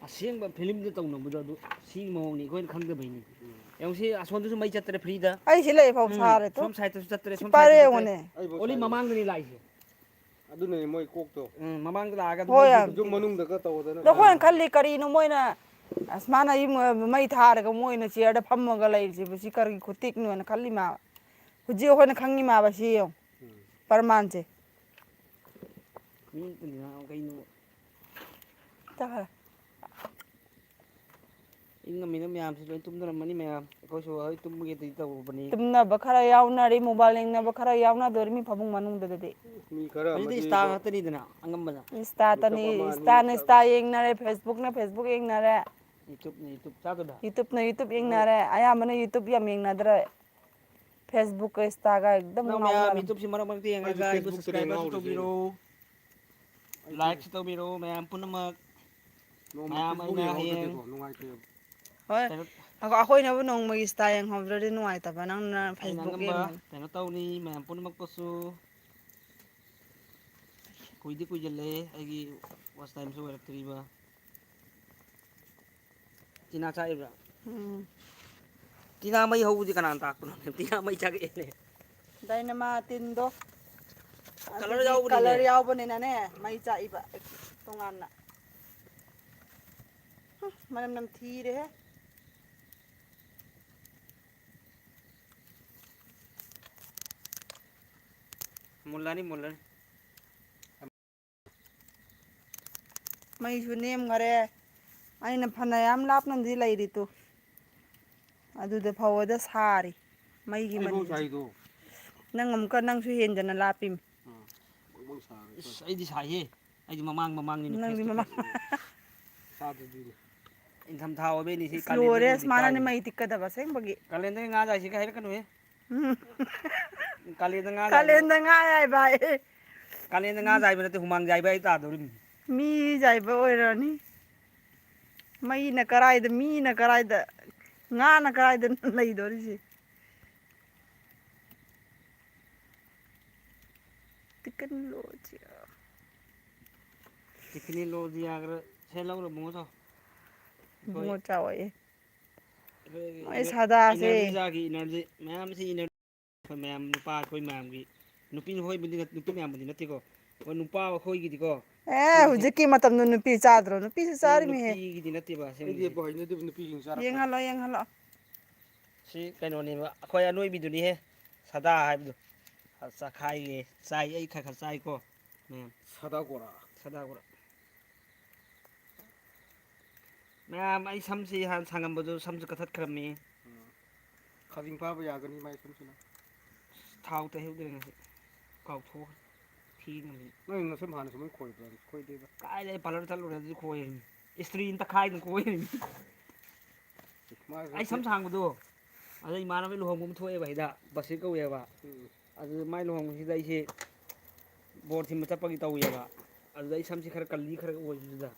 ꯑꯁꯦꯡꯕ ꯐꯤꯂꯝꯗ ꯇꯧꯅꯕꯗꯣ ꯑꯗꯨ ꯁꯤꯒꯤ ꯃꯑꯣꯡꯅꯤ, ꯑꯩꯈꯣꯏꯅ ꯈꯪꯗꯕꯩꯅꯤ꯫ ꯎꯝ꯫ ꯌꯦꯡꯉꯨ ꯁꯤ ꯑꯁꯣꯝꯗꯁꯨ ꯃꯩ ꯆꯠꯇ꯭ꯔꯦ ꯐ꯭ꯔꯤꯗ꯫ ꯑꯩ ꯁꯤ ꯂꯩ ꯐꯥꯎ ꯎꯝ, ꯁꯥꯔꯦ ꯇꯨ꯫ ꯁꯣꯝ ꯁꯥꯏꯠꯇꯁꯨ ꯆꯠꯇ꯭ꯔꯦ, ꯁꯤ ꯁꯣꯝ ꯄꯥꯏꯔꯦ ꯁꯥꯏꯠꯇꯁꯨ ꯆꯠꯇ꯭ꯔꯦ꯫ ꯌꯦꯡꯉꯨꯅꯦ꯫ ꯑꯩꯕꯨ ꯑꯣꯂꯤ ꯁꯥꯏ-, ꯃꯃꯥꯡꯗꯅꯤ ꯂꯥꯛꯏꯁꯦ꯫ ꯑꯗꯨꯅꯅꯦ ꯃꯣꯏ ꯀꯣꯛꯇꯣ꯫ ꯎꯝ, ꯃꯃꯥꯡꯗ ꯂꯥꯛꯑꯒ ꯑꯗꯨꯝ ꯍꯣꯏ, ꯃꯩ ꯌꯥꯝ ꯌꯨꯝ ꯃꯅꯨꯡꯗꯒ ꯇꯧꯗꯅ꯫ ꯑꯗꯣ ꯑꯩꯈꯣꯏꯅ ꯈꯜꯂꯤ ꯀꯔꯤꯅꯣ ꯃꯣꯏꯅ ꯑꯁ ꯃꯥꯅ ꯌꯨꯝ ꯃꯩ ꯊꯥꯔꯒ ꯃꯣꯏꯅ ꯆꯤꯌꯔꯗ ꯐꯝꯃꯒ ꯂꯩꯔꯤꯁꯤꯕꯨ ꯁꯤ ꯀꯔꯤ ꯈꯨꯇꯤꯛꯅꯣꯅ ꯈꯜꯂꯤ ꯃꯥ꯫ ꯍꯧꯖꯤꯛ ꯑꯩꯈꯣꯏꯅ ꯈꯪꯉꯤ ꯃꯥꯕ ꯁꯤ ꯌꯦꯡꯉꯨ꯫ ꯎꯝ꯫ ꯄ꯭ꯔꯃꯥꯟꯁꯦ꯫ ꯃꯤ ꯀꯩꯅꯣ ꯇꯥꯈ꯭ꯔꯦ꯫ ꯏꯪꯉꯝꯃꯤꯅ ꯃꯌꯥꯝꯁꯤ ꯂꯣꯏ ꯇꯨꯝꯅꯔꯝꯃꯅꯤ ꯃꯌꯥꯝ꯫ ꯑꯩꯈꯣꯏꯁꯨ ꯍꯣꯏ ꯇꯨꯝꯃꯒꯦꯗꯤ ꯇꯧꯔꯨꯕꯅꯤ꯫ ꯇꯨꯝꯅꯕ ꯈꯔ ꯌꯥꯎꯅꯔꯤ, ꯃꯣꯕꯥꯏꯜ ꯌꯦꯡꯅꯕ ꯈꯔ ꯌꯥꯎꯅꯗꯣꯔꯤ ꯃꯤ ꯐꯃꯨꯡ ꯃꯅꯨꯡꯗꯗꯤ꯫ ꯃꯤ ꯈꯔ ꯍꯧꯖꯤꯛꯇꯤ ꯑꯃꯗꯤ ꯏꯟꯁꯇꯥ ꯉꯥꯛꯇꯅꯤꯗꯅ ꯑꯉꯝꯕꯅ꯫ ꯏꯟꯁꯇꯥ ꯃꯤꯀꯞ ꯇꯅꯤ, ꯑꯃ ꯑꯅꯤ ꯏꯟꯁꯇꯥꯅ ꯏꯟꯁꯇꯥ ꯆꯥꯕ꯫ ꯌꯦꯡꯅꯔꯦ, ꯐꯦꯁꯕꯨꯛꯅ ꯐꯦꯁꯕꯨꯛ ꯌꯦꯡꯅꯔꯦ꯫ ꯌꯨꯇ꯭ꯌꯨꯕꯅ ꯌꯨꯇ꯭ꯌꯨꯕ ꯆꯥꯗꯣꯏꯕ꯫ ꯌꯨꯇ꯭ꯌꯨꯕꯅ ꯌꯨꯇ꯭ꯌꯨꯕ ꯅꯣꯏ ꯌꯦꯡꯅꯔꯦ꯫ ꯑꯌꯥꯝꯕꯅ ꯌꯨꯇ꯭ꯌꯨꯕ ꯌꯥꯝ ꯌꯦꯡꯅꯗ꯭ꯔꯦ꯫ ꯐꯦꯁꯕꯨꯛꯀ ꯏꯟꯁꯇꯥꯒ ꯑꯗꯨꯝ ꯅꯪ ꯃꯌꯥꯝ ꯉꯥꯎꯅꯔꯝ꯫ ꯌꯨꯇ꯭ꯌꯨꯕꯁꯤ ꯃꯔꯛ ꯃꯔꯛꯇ ꯌꯦꯡꯉꯒ ꯑꯩꯁꯨ ꯑꯩꯕꯨ ꯐꯦꯁꯕꯨꯛꯇꯅꯦ ꯁꯕꯁꯀ꯭ꯔꯥꯏꯕꯔꯁꯨ ꯉꯥꯎꯔꯤꯁꯦ꯫ ꯇꯧꯕꯤꯔꯣ꯫ ꯑꯩꯁꯨ ꯂꯥꯏꯛꯁꯨ ꯇꯧꯕꯤꯔꯣ ꯃꯌꯥꯝ ꯄꯨꯝꯅꯃꯛ꯫ ꯅꯣꯡꯃ ꯃꯌꯥꯝ ꯐꯦꯁꯕꯨꯛ ꯑꯩꯅ ꯍꯌꯦꯡ ꯌꯦꯡꯍꯧꯗ꯭ꯔꯗꯤꯀꯣ ꯅꯨꯡꯉꯥꯏꯇꯦꯕ꯫ ꯍꯣꯏ꯫ ꯀꯩꯅꯣ ꯑꯩꯈꯣꯏꯅꯕꯨ ꯅꯣꯡꯃꯒꯤ ꯏꯟꯁꯇꯥ ꯌꯦꯡꯍꯧꯗ꯭ꯔꯗꯤ ꯅꯨꯡꯉꯥꯏꯇꯕ, ꯅꯪꯅ ꯑꯩꯅ ꯐꯦꯁꯕꯨꯛ ꯑꯉꯝꯕ ꯌꯦꯡꯕꯅꯤ꯫ ꯀꯩꯅꯣ ꯇꯧꯅꯤ ꯃꯌꯥꯝ ꯄꯨꯝꯅꯃꯛꯄꯨꯁꯨ꯫ ꯀꯨꯏꯗꯤ ꯀꯨꯏꯖꯜꯂꯦ ꯑꯩꯒꯤ ꯋꯥꯆ ꯇꯥꯏꯝꯁꯨ ꯑꯣꯏꯔꯛꯇ꯭ꯔꯤꯕ꯫ ꯇꯤꯅꯥ ꯆꯥꯛꯏꯕ꯭ꯔꯥ? ꯎꯝ꯫ ꯇꯤꯅꯥ ꯃꯩ ꯍꯧꯕꯗꯤ ꯀꯅꯥꯅ ꯇꯥꯛꯄꯅꯣ? ꯇꯤꯅꯥ ꯃꯩ ꯆꯥꯛꯑꯦꯅꯦ꯫ ꯗꯥꯏꯅꯃꯥ ꯇꯤꯟꯗꯣ꯫ ꯀꯂꯔ ꯑꯗꯨꯒꯤ ꯌꯥꯎꯕꯅꯤꯅꯦ꯫ ꯀꯂꯔ ꯌꯥꯎꯕꯅꯤꯅꯅꯦ, ꯃꯩ ꯆꯥꯛꯏꯕ ꯇꯣꯉꯥꯟꯅ꯫ ꯍꯨꯝ, ꯃꯅꯝ ꯅꯝꯊꯤꯔꯦꯍꯦ꯫ ꯃꯨꯜꯂꯅꯤ, ꯃꯨꯜꯂꯅꯤ꯫ ꯃꯩꯁꯨ ꯅꯦꯝꯈꯔꯦ꯫ ꯑꯩꯅ ꯐꯅꯌꯥꯝ ꯂꯥꯞꯅꯗꯤ ꯂꯩꯔꯤ ꯇꯨ꯫ ꯑꯗꯨꯗ ꯐꯥꯎꯕꯗ ꯁꯥꯔꯤ꯫ ꯃꯩꯒꯤ ꯑꯩꯐꯥꯎ ꯃꯅꯤꯜꯁꯦ꯫ ꯁꯥꯏꯗꯣ꯫ ꯅꯪ ꯑꯃꯨꯛꯀ, ꯅꯪꯁꯨ ꯍꯦꯟꯗꯅ ꯂꯥꯞꯄꯤꯃꯤ꯫ ꯑꯥ, ꯕꯪ ꯕꯪ ꯁꯥꯔꯦ꯫ ꯏꯁ, ꯑꯩꯗꯤ ꯁꯥꯏꯍꯦ꯫ ꯑꯩꯗꯤ ꯃꯃꯥꯡ ꯃꯃꯥꯡꯅꯤꯅꯦ ꯅꯪꯗꯤ ꯐꯦꯁꯇ ꯃꯃꯥꯡ꯫ ꯐꯦꯁ꯫ ꯆꯥꯗ꯭ꯔꯗꯤꯅꯦ꯫ ꯏꯪꯊꯝꯊꯥ ꯑꯣꯏꯕꯩꯅꯤ ꯁꯤ, ꯏꯁ, ꯀꯥꯂꯦꯟꯗꯒꯤ ꯂꯣꯏꯔꯦ, ꯍꯦꯟꯅ ꯁꯨꯃꯥꯏꯅꯅꯦ ꯀꯥꯏꯅꯤ꯫ ꯃꯩ ꯇꯤꯛꯀꯗꯕ ꯑꯁꯦꯡꯕꯒꯤ꯫ ꯀꯥꯂꯦꯟꯗꯒꯤ ꯉꯥ ꯆꯥꯏꯁꯤꯒ ꯍꯥꯏꯔꯛꯀꯅꯨꯍꯦ꯫ ꯎꯝ꯫ ꯀꯥꯂꯦꯟꯗ ꯉꯥ ꯆꯥꯏꯕ꯫ ꯀꯥꯂꯦꯟꯗ ꯉꯥ ꯌꯥꯏꯕ ꯍꯥꯏ꯫ ꯀꯥꯂꯦꯟꯗ ꯉꯥ ꯆꯥꯏꯕ ꯅꯠꯇꯦ, ꯍꯨꯃꯥꯡ ꯆꯥꯏꯕ ꯍꯥꯏ ꯇꯥꯗꯧꯔꯤꯃꯤ꯫ ꯃꯤ ꯆꯥꯏꯕ ꯑꯣꯏꯔꯅꯤ꯫ ꯃꯩꯅ ꯀꯔꯥꯏꯗ, ꯃꯤꯅ ꯀꯔꯥꯏꯗ, ꯉꯥꯅ ꯀꯔꯥꯏꯗ ꯂꯩꯗꯣꯔꯤꯁꯦ? ꯇꯤꯀꯟ ꯂꯣ ꯆꯤꯌꯥ꯫ ꯇꯤꯀꯅꯤ ꯂꯣ ꯆꯤꯌꯥꯒ꯭ꯔ ꯁꯦ ꯂꯧꯔ ꯕꯨꯡꯉꯣ ꯆꯥꯎ꯫ ꯑꯩꯈꯣꯏ ꯕꯨꯡꯉꯣ ꯆꯥꯎ ꯑꯌꯦ꯫ ꯑꯩꯈꯣꯏꯒꯤ ꯃꯣꯏ ꯏꯅꯔ-, ꯁꯥꯗꯥꯁꯦ꯫ ꯏꯅꯔꯖꯤ ꯖꯥꯔꯒꯤ ꯏꯅꯔꯖꯤ ꯃꯌꯥꯝꯁꯤ ꯏꯅꯔ-, ꯑꯩꯈꯣꯏ ꯃꯌꯥꯝ ꯅꯨꯄꯥ ꯑꯩꯈꯣꯏ ꯃꯌꯥꯝꯒꯤ ꯅꯨꯄꯤ ꯍꯣꯏꯕꯨꯗꯤ ꯅꯠ-, ꯅꯨꯄꯤ ꯃꯌꯥꯝꯕꯨꯗꯤ ꯅꯠꯇꯦꯀꯣ꯫ ꯑꯩꯈꯣꯏ ꯅꯨꯄꯥ ꯑꯩꯈꯣꯏꯒꯤꯗꯤꯀꯣ꯫ ꯑꯦ, ꯑꯩꯈꯣꯏꯒꯤꯁꯦ ꯍꯧꯖꯤꯛꯀꯤ ꯃꯇꯝꯗ ꯅꯨꯄꯤ ꯆꯥꯗ꯭ꯔꯣ? ꯅꯨꯄꯤꯁꯨ ꯆꯥꯔꯤꯃꯤꯍꯦ꯫ ꯅꯨꯄꯤꯒꯤꯗꯤ ꯅꯠꯇꯦꯕ ꯑꯁꯦꯡꯕꯁꯦ꯫ ꯑꯩꯗꯤ ꯑꯕꯣ ꯍꯩꯅꯗꯦꯕ ꯅꯨꯄꯤꯁꯤꯡ ꯆꯥꯔꯛꯄ꯫ ꯌꯦꯡꯍꯜꯂꯣ, ꯌꯦꯡꯍꯜꯂꯣ꯫ ꯁꯤ ꯀꯩꯅꯣꯅꯦꯕ, ꯑꯩꯈꯣꯏ ꯑꯅꯣꯏꯕꯤꯗꯨꯅꯤꯍꯦ, ꯁꯗꯥ ꯍꯥꯏꯕꯗꯣ꯫ ꯑ, ꯆꯥꯈꯥꯏꯒꯦ, ꯆꯥꯏ, ꯑꯩ ꯈꯔ ꯈꯔ ꯆꯥꯏꯀꯣ, ꯃꯌꯥꯝ꯫ ꯁꯗꯥ ꯀꯣꯔꯥ꯫ ꯁꯗꯥ ꯀꯣꯔꯥ꯫ ꯃꯌꯥꯝ, ꯑꯩ ꯁꯝꯁꯤ ꯍꯥꯟꯅ ꯁꯥꯡꯉꯝꯕꯗꯨ ꯁꯝꯁꯨ ꯀꯛꯊꯠꯈ꯭ꯔꯕꯅꯤ꯫ ꯎꯝ꯫ ꯈꯥꯖꯤꯡ ꯐꯥꯕ ꯌꯥꯒꯅꯤ ꯃꯥꯏ ꯁꯝꯁꯤꯅ꯫ ꯊꯥꯎ ꯇꯩꯍꯧꯗ꯭ꯔꯦ ꯉꯁꯤ꯫ ꯀꯥꯎꯊꯣꯛꯈ꯭ꯔꯦ꯫ ꯊꯤꯅꯕꯅꯤ꯫ ꯅꯪ ꯅꯁꯝ ꯍꯥꯟꯅ ꯁꯨꯃꯥꯏꯅ ꯈꯣꯏꯕ꯭ꯔꯥ? ꯈꯣꯏꯗꯦꯗ꯫ ꯀꯥꯏꯗꯩ ꯄꯥꯔꯂꯔ ꯆꯠꯂꯨꯔꯦ ꯑꯗꯨꯗꯤ ꯈꯣꯏꯔꯤꯅꯤ꯫ ꯏꯁꯇ꯭ꯔꯤꯅ ꯇꯛꯈꯥꯏꯗꯅ ꯈꯣꯏꯔꯤꯅꯤ꯫ ꯃꯥꯏꯁꯦ ꯑꯩ ꯁꯝ ꯁꯥꯡꯕꯗꯣ꯫ ꯑꯗ ꯏꯃꯥꯟꯅꯕꯒꯤ ꯂꯨꯍꯣꯡꯕ ꯑꯃ ꯊꯣꯛꯑꯦꯕ ꯁꯤꯗ, ꯕꯁꯤꯔ ꯀꯧꯋꯦꯕ꯫ ꯎꯝ꯫ ꯑꯗꯨ ꯃꯥꯏ ꯂꯨꯍꯣꯡꯕꯁꯤꯗ ꯑꯩꯁꯦ ꯕꯣꯔ ꯊꯤꯟꯕ ꯆꯠꯄꯒꯤ ꯇꯧꯋꯦꯕ꯫ ꯑꯗꯨꯗ ꯑꯩ ꯁꯝꯁꯦ ꯈꯔ ꯀꯜꯂꯤ ꯈꯔ ꯑꯣꯏꯕꯗꯨꯗ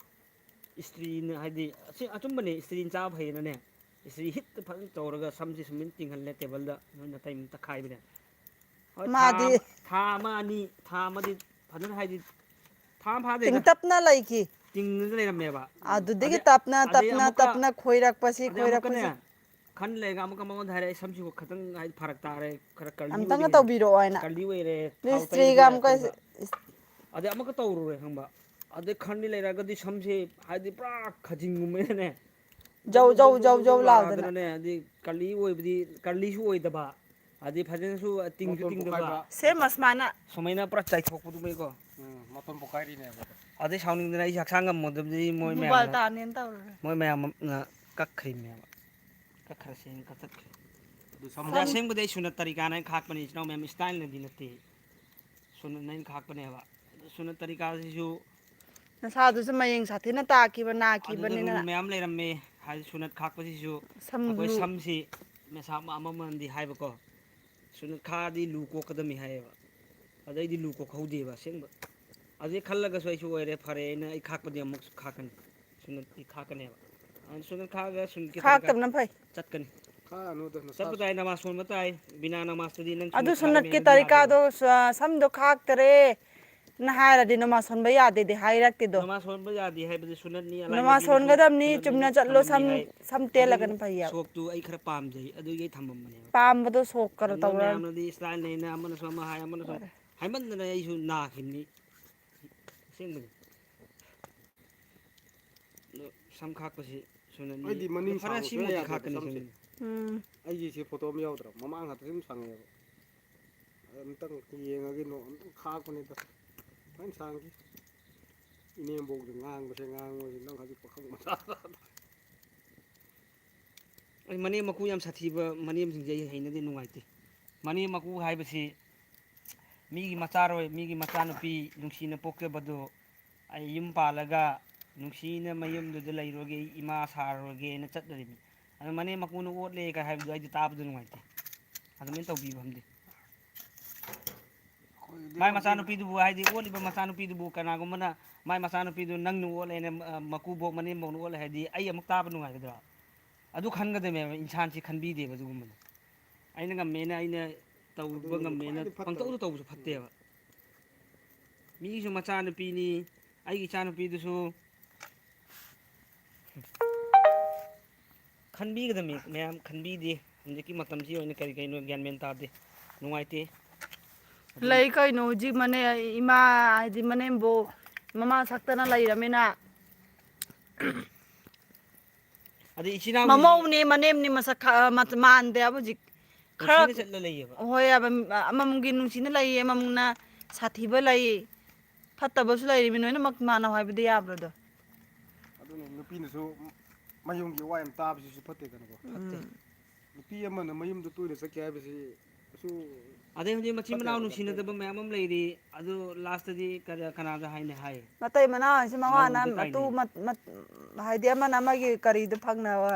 ꯏꯁꯇ꯭ꯔꯤꯅ, ꯍꯥꯏꯗꯤ, ꯑꯁꯤ ꯑꯆꯨꯝꯕꯅꯦ, ꯏꯁꯇ꯭ꯔꯤꯅ ꯆꯥꯕ ꯐꯩꯌꯦꯅꯅꯦ, ꯏꯁꯇ꯭ꯔꯤ ꯍꯤꯠꯇ ꯐꯖꯅ ꯇꯧꯔꯒ ꯁꯝꯁꯦ ꯁꯨꯃꯥꯏꯅ ꯇꯤꯡꯍꯜꯂꯦ ꯇꯦꯕꯜꯗ, ꯅꯣꯏ ꯅꯥꯇꯩ ꯑꯃ ꯇꯛꯈꯥꯏꯕꯅꯦ꯫ ꯍꯣꯏ, ꯊꯥ ꯃꯥꯗꯤ ꯑꯃ, ꯊꯥ ꯑꯃ, ꯑꯅꯤ, ꯊꯥ ꯑꯃꯗꯤ ꯐꯖꯅ, ꯍꯥꯏꯗꯤ, ꯊꯥ ꯑꯃ ꯐꯥꯗꯦꯗ꯫ ꯇꯤꯡꯇꯞꯅ ꯂꯩꯈꯤ꯫ ꯇꯤꯡꯗꯅ ꯂꯩꯔꯝꯃꯦꯕ꯫ ꯑꯗꯨꯗꯒꯤ ꯑꯗꯩ, ꯇꯞꯅ, ꯑꯗꯩ ꯇꯞꯅ, ꯑꯃꯨꯛꯀ, ꯇꯞꯅ ꯈꯣꯏꯔꯛꯄꯁꯤ, ꯑꯗꯩ ꯑꯃꯨꯛꯀꯅꯦ, ꯈꯣꯏꯔꯛꯄꯁꯤ꯫ ꯈꯟ ꯂꯩꯔꯒ ꯑꯃꯨꯛꯀ ꯃꯉꯣꯟꯗ ꯍꯥꯏꯔꯦ, "ꯑꯩ ꯁꯝꯁꯤꯕꯨ ꯈꯤꯇꯪ, ꯍꯥꯏꯗꯤ, ꯐꯔꯛ ꯇꯥꯔꯦ, ꯈꯔ ꯀꯔꯂꯤ ꯑꯝꯇꯪꯒ ꯑꯣꯏꯔꯦ, ꯇꯧꯕꯤꯔꯛꯑꯣ" ꯍꯥꯏꯅ꯫ ꯀꯔꯂꯤ ꯑꯣꯏꯔꯦ, ꯊꯥꯎ ꯃꯤꯁꯇ꯭ꯔꯤꯒ ꯇꯩꯕ ꯑꯃꯨꯛꯀ ꯌꯥꯗꯦꯕ꯫ ꯑꯗꯩ ꯑꯃꯨꯛꯀ ꯇꯧꯔꯨꯔꯦ, ꯈꯪꯕ? ꯑꯗꯩ ꯈꯟꯗꯤ ꯂꯩꯔꯒꯗꯤ ꯁꯝꯁꯦ, ꯍꯥꯏꯗꯤ, ꯄꯨꯔꯥ ꯈꯖꯤꯡꯒꯨꯝꯕꯅꯤꯅꯅꯦ, ꯖꯧ, ꯖꯧ, ꯖꯧ, ꯖꯧ ꯖꯧ ꯂꯥꯎꯗꯅ꯫ ꯂꯥꯎꯔꯛꯑꯗꯅꯅꯦ, ꯍꯥꯏꯗꯤ, ꯀꯔꯂꯤ ꯑꯣꯏꯕꯗꯤ, ꯀꯔꯂꯤꯁꯨ ꯑꯣꯏꯗꯕ, ꯑꯗꯩ ꯐꯖꯅꯁꯨ ꯇꯤꯡꯁꯨ ꯃꯇꯣꯟ ꯇꯤꯡꯗꯕ꯫ ꯄꯣꯛꯈꯥꯏꯕ꯫ ꯁꯦꯝ ꯑꯁꯃꯥꯏꯅ꯫ ꯁꯨꯃꯥꯏꯅ ꯄꯨꯔꯥ ꯆꯥꯏꯊꯣꯛꯄꯗꯨꯃꯩꯀꯣ꯫ ꯎꯝ, ꯃꯇꯣꯟ ꯄꯣꯛꯈꯥꯏꯔꯤꯅꯦꯕ꯫ ꯑꯗꯩ ꯁꯥꯎꯅꯤꯡꯗꯅ ꯑꯩꯁꯦ ꯍꯛꯆꯥꯡ ꯉꯝꯃꯣꯏꯗꯕꯗꯒꯤ ꯃꯣꯏ ꯃꯣꯕꯥꯏꯜ ꯃꯌꯥꯝꯅ, ꯇꯥꯅꯦꯅ ꯇꯧꯔꯦ꯫ ꯃꯣꯏ ꯃꯌꯥꯝꯅ ꯀꯛꯈ꯭ꯔꯤꯕꯅꯦꯕ꯫ ꯀꯛꯈ꯭ꯔꯁꯦꯅ ꯀꯛꯊꯠꯈ꯭ꯔꯦ꯫ ꯑꯗꯨ ꯁꯝ ꯑꯗꯣ ꯑꯁꯦꯡꯕꯗꯤ ꯑꯩ ꯁꯨꯅꯠ ꯇꯔꯤꯀꯥꯅ ꯑꯩꯅ ꯈꯥꯛꯄꯅꯤ, ꯏꯆꯤꯟ ꯏꯅꯥꯎ ꯃꯌꯥꯝ, ꯏꯁꯇꯥꯏꯜꯅꯗꯤ ꯅꯠꯇꯦ꯫ ꯁꯨꯅꯠꯅ ꯑꯩꯅ ꯈꯥꯛꯄꯅꯦꯕ꯫ ꯑꯗꯨ ꯁꯨꯅꯠ ꯇꯔꯤꯀꯥꯁꯤꯁꯨ ꯅꯁꯥꯗꯨꯁꯨ ꯃꯌꯦꯡ ꯁꯥꯊꯤꯅ ꯇꯥꯈꯤꯕ, ꯑꯗꯨꯗ ꯅꯥꯈꯤꯕꯅꯤꯅ꯫ ꯔꯨꯜ ꯃꯌꯥꯝ ꯂꯩꯔꯝꯃꯦ꯫ ꯍꯥꯏꯗꯤ ꯁꯨꯅꯠ ꯈꯥꯛꯄꯁꯤꯁꯨ ꯁꯝ ꯑꯩꯈꯣꯏ ꯂꯨ- ꯁꯝꯁꯤ ꯃꯁꯥ ꯑꯃ-, ꯑꯃꯃꯝꯗꯤ ꯍꯥꯏꯕꯀꯣ꯫ ꯁꯨꯅꯠ ꯈꯥꯛꯑꯗꯤ ꯂꯨ ꯀꯣꯛꯀꯗꯕꯅꯤ ꯍꯥꯏꯌꯦꯕ꯫ ꯑꯗꯩꯗꯤ ꯂꯨ ꯀꯣꯛꯍꯧꯗꯦꯕ ꯑꯁꯦꯡꯕ꯫ ꯑꯗꯨꯗꯩ ꯈꯜꯂꯒꯁꯨ ꯑꯩꯁꯨ ꯑꯣꯏꯔꯦ, ꯐꯔꯦ, ꯑꯩꯅ ꯑꯩ ꯈꯥꯛꯄꯗꯤ ꯑꯃꯨꯛꯁꯨ ꯈꯥꯛꯀꯅꯤ꯫ ꯁꯨꯅꯠꯇꯤ ꯈꯥꯛꯀꯅꯦꯕ꯫ ꯑꯗꯨ ꯁꯨꯅꯠ ꯈꯥꯛꯑꯒ ꯁꯨꯅꯠꯀꯤ ꯇꯔꯤꯀꯥ ꯈꯥꯛꯇꯕꯅ ꯐꯩ꯫ ꯆꯠꯀꯅꯤ꯫ ꯈꯥꯛꯑꯅꯨꯗ, ꯅꯁꯥ ꯆꯠꯄ ꯇꯥꯏ, ꯅꯃꯥꯖ ꯁꯣꯟꯕ ꯇꯥꯏ꯫ ꯕꯤꯅꯥ ꯅꯃꯥꯖꯇꯨꯗꯤ ꯅꯪ ꯑꯗꯨ ꯁꯨꯅꯠ ꯈꯥꯛꯑꯝꯃꯦ ꯁꯨꯅꯠꯀꯤ ꯍꯥꯏꯅ ꯑꯗꯨꯝ ꯌꯥꯗꯦꯕ꯫ ꯇꯔꯤꯀꯥꯗꯣ, ꯁ-, ꯁꯝꯗꯣ ꯈꯥꯛꯇꯔꯦ꯫ ꯅ ꯍꯥꯏꯔꯗꯤ ꯅꯃꯥꯖ ꯁꯣꯟꯕ ꯌꯥꯗꯦꯗꯤ ꯍꯥꯏꯔꯛꯇꯦꯗꯣ꯫ ꯅꯃꯥꯖ ꯁꯣꯟꯕ ꯌꯥꯗꯦ ꯍꯥꯏꯕꯗꯤ ꯁꯨꯅꯠꯅꯤ, ꯑꯂꯥꯏ ꯅꯃꯥꯖ ꯅꯕꯤꯅꯁꯨ ꯁꯣꯟꯒꯗꯕꯅꯤ, ꯁꯨꯅꯠꯅꯤ ꯆꯨꯝꯅ ꯆꯠꯂꯣ, ꯊꯝꯃꯝꯃꯤ ꯁꯝ, ꯍꯥꯏ꯫ ꯁꯝ ꯑꯗꯨ ꯇꯦꯜꯂꯒꯅ ꯐꯩ ꯍꯥꯏꯕ꯫ ꯁꯣꯛꯇꯨ ꯑꯩ ꯈꯔ ꯄꯥꯝꯖꯩ, ꯑꯗꯨꯒꯤ ꯑꯩ ꯊꯝꯃꯝꯕꯅꯦꯕ꯫ ꯄꯥꯝꯕꯗꯣ ꯁꯣꯛ ꯀꯩꯅꯣ ꯑꯗꯨ ꯇꯧꯔ ꯃꯌꯥꯝꯅꯗꯤ ꯏꯁꯂꯥꯏꯟ ꯂꯩꯅ ꯑꯃꯅꯁꯨ ꯑꯃ ꯍꯥꯏ, ꯑꯃꯅꯁꯨ ꯑꯃ ꯍꯥꯏꯃꯟꯗꯅ ꯑꯩꯁꯨ ꯅꯥꯈꯤꯕꯅꯤ꯫ ꯑꯁꯦꯡꯕꯅꯤ꯫ ꯑꯗꯣ ꯁꯝ ꯈꯥꯛꯄꯁꯤ ꯁꯨꯅꯠꯅꯤ꯫ ꯑꯩꯗꯤ ꯃꯅꯤꯡ ꯑꯗꯣ ꯐꯔꯦ, ꯁꯥꯡꯕ ꯁꯨꯡꯌꯥ ꯁꯤꯃꯗꯤ ꯌꯥꯗꯦ ꯈꯥꯛꯀꯅꯤ ꯁꯝꯁꯦ꯫ ꯁꯨꯅꯠꯅꯤ꯫ ꯎꯝ꯫ ꯑꯩꯒꯤꯁꯦ ꯐꯣꯇꯣ ꯑꯃ ꯌꯥꯎꯗ꯭ꯔꯣ? ꯃꯃꯥꯡ ꯉꯥꯛꯇ ꯁꯨꯝ ꯁꯥꯡꯉꯦꯕ꯫ ꯑꯝꯇꯪ ꯌꯦꯡꯉꯒꯦ, ꯅꯣ-, ꯑꯝꯇꯪ ꯈꯥꯛꯄꯅꯤꯗ꯫ ꯐꯖꯅ ꯁꯥꯡꯈꯤ꯫ ꯏꯅꯦꯝꯕꯣꯛꯁꯦ ꯉꯥꯡꯕꯁꯦ ꯉꯥꯡꯕꯁꯦ, ꯅꯪ ꯍꯧꯖꯤꯛ ꯄꯥꯈꯪ ꯃꯆꯥ꯫ ꯑꯩ ꯃꯅꯦꯝ ꯃꯀꯨ ꯌꯥꯝ ꯁꯥꯊꯤꯕ ꯃꯅꯦꯝꯁꯤꯡꯁꯦ ꯑꯩ ꯍꯩꯅꯗꯦ, ꯅꯨꯡꯉꯥꯏꯇꯦ꯫ ꯃꯅꯦꯝ ꯃꯀꯨ ꯍꯥꯏꯕꯁꯤ ꯃꯤꯒꯤ ꯃꯆꯥꯔꯣꯏ, ꯃꯤꯒꯤ ꯃꯆꯥꯅꯨꯄꯤ ꯅꯨꯡꯁꯤꯅ ꯄꯣꯛꯆꯕꯗꯨ ꯑꯩ ꯌꯨꯝ ꯄꯥꯜꯂꯒ ꯅꯨꯡꯁꯤꯅ ꯃꯌꯨꯝꯗꯨꯗ ꯂꯩꯔꯨꯔꯒꯦ, ꯑꯩ ꯏꯃꯥ ꯁꯥꯔꯨꯔꯒꯦꯅ ꯆꯠꯇꯣꯔꯤꯕꯅꯤ꯫ ꯑꯗꯨ ꯃꯅꯦꯝ ꯃꯀꯨꯅ ꯑꯣꯠꯂꯦ ꯀꯥꯏ ꯍꯥꯏꯕꯗꯨ ꯑꯩꯗꯤ ꯇꯥꯕꯗ ꯅꯨꯡꯉꯥꯏꯇꯦ꯫ ꯑꯗꯨꯃꯥꯏꯅ ꯇꯧꯕꯤꯕ ꯑꯝꯗꯤ꯫ ꯑꯩꯈꯣꯏꯒꯤꯗꯤ ꯃꯥꯏ ꯃꯆꯥꯅꯨꯄꯤꯗꯨꯕꯨ, ꯍꯥꯏꯗꯤ ꯑꯣꯠꯂꯤꯕ ꯃꯆꯥꯅꯨꯄꯤꯗꯨꯕꯨ ꯀꯅꯥꯒꯨꯝꯕꯅ ꯃꯥꯏ ꯃꯆꯥꯅꯨꯄꯤꯗꯨ ꯅꯪꯅ ꯑꯣꯠꯂꯦꯅ, ꯑ, ꯃꯀꯨꯕꯣꯛ ꯃꯅꯦꯝꯕꯣꯛꯅ ꯑꯣꯠꯂꯦ ꯍꯥꯏꯗꯤ ꯑꯩ ꯑꯃꯨꯛ ꯇꯥꯕ ꯅꯨꯡꯉꯥꯏꯒꯗ꯭ꯔꯥ? ꯑꯗꯨ ꯈꯟꯒꯗꯕꯅꯦꯕ, ꯏꯟꯁꯥꯟꯁꯤ ꯈꯟꯕꯤꯗꯦꯕ ꯑꯗꯨꯒꯨꯝꯕꯗꯣ꯫ ꯑꯩꯅ ꯉꯝꯃꯦꯅ, ꯑꯩꯅ ꯇꯧꯕ ꯑꯗꯨꯅꯤ ꯉꯝꯃꯦꯅ ꯈ꯭ꯋꯥꯏꯗꯩ ꯐꯠꯇꯕ꯫ ꯄꯪꯇꯧꯗ ꯇꯧꯕꯁꯨ ꯐꯠꯇꯦꯕ꯫ ꯃꯤꯒꯤꯁꯨ ꯃꯆꯥꯅꯨꯄꯤꯅꯤ, ꯑꯩꯒꯤ ꯏꯆꯥꯅꯨꯄꯤꯗꯨꯁꯨ ꯈꯟꯕꯤꯒꯗꯕꯅꯤ ꯃꯌꯥꯝ, ꯈꯟꯕꯤꯗꯦ꯫ ꯍꯧꯖꯤꯛꯀꯤ ꯃꯇꯝꯁꯤ ꯑꯣꯏꯅ ꯀꯔꯤ ꯀꯔꯤꯅꯣ ꯒ꯭ꯌꯥꯟ ꯃꯦꯟ ꯇꯥꯗꯦ, ꯅꯨꯡꯉꯥꯏꯇꯦ꯫ ꯑꯗꯨꯝ ꯂꯩ ꯀꯩꯅꯣ ꯍꯧꯖꯤꯛ ꯃꯅꯦ-, ꯏꯃꯥ ꯍꯥꯏꯗꯤ ꯃꯅꯦꯝꯕꯣꯛ ꯃꯃꯥ ꯁꯛꯇꯅ ꯂꯩꯔꯃꯤꯅ꯫ ꯑꯗꯩ ꯏꯆꯤꯟ ꯏꯅꯥꯎ ꯃꯃꯧꯅꯦ ꯃꯅꯦꯝꯅꯦ ꯃꯁꯛ ꯈ-, ꯃ-, ꯃꯥꯟꯗꯦ ꯍꯥꯏꯕ ꯍꯧꯖꯤꯛ꯫ ꯈꯔ ꯅꯨꯡꯁꯤꯅ ꯆꯠꯂ ꯂꯩꯌꯦꯕ꯫ ꯍꯣꯏ, ꯑꯃꯃꯝꯒꯤ ꯅꯨꯡꯁꯤꯅ ꯂꯩꯌꯦ, ꯑꯃꯃꯝꯅ ꯁꯥꯊꯤꯕ ꯂꯩ, ꯐꯠꯇꯕꯁꯨ ꯂꯩꯔꯤꯃꯤ, ꯂꯣꯏꯅꯃꯛ ꯃꯥꯟꯅꯧ ꯍꯥꯏꯕꯗꯤ ꯌꯥꯕ꯭ꯔꯗꯣ? ꯑꯗꯨꯅꯤ, ꯅꯨꯄꯤꯅꯁꯨ ꯃꯌꯨꯝꯒꯤ ꯋꯥ ꯌꯥꯝ ꯇꯥꯕꯁꯤꯁꯨ ꯐꯠꯇꯦꯗꯅꯀꯣ꯫ ꯐꯠꯇꯦ꯫ ꯎꯝ꯫ ꯅꯨꯄꯤ ꯑꯃꯅ ꯃꯌꯨꯝꯗ ꯇꯣꯏꯅ ꯆꯠꯀꯦ ꯍꯥꯏꯕꯁꯤ ꯀꯩꯁꯨ ꯑꯗꯩ ꯍꯧꯖꯤꯛ ꯃꯆꯤꯟ ꯐꯠꯇꯦ ꯃꯅꯥꯎ ꯍꯥꯏꯕ ꯅꯠꯇꯦ꯫ ꯅꯨꯡꯁꯤꯅꯗꯕ ꯃꯌꯥꯝ ꯑꯃ ꯂꯩꯔꯤ, ꯑꯗꯨ ꯂꯥꯁꯇꯗꯤ ꯀꯔꯤ, ꯀꯅꯥꯗ ꯍꯥꯏꯅꯤ ꯍꯥꯏ? ꯃꯇꯩ ꯃꯅꯥꯎ ꯍꯥꯏꯁꯤ ꯃꯋꯥꯅ ꯃꯧꯗ ꯃꯇꯨ ꯇꯥꯏꯅꯩ꯫ ꯃꯠ-, ꯃꯠ-, ꯍꯥꯏꯗꯤ ꯑꯃꯅ ꯑꯃꯒꯤ ꯀꯔꯤꯗꯣ ꯐꯪꯅꯕ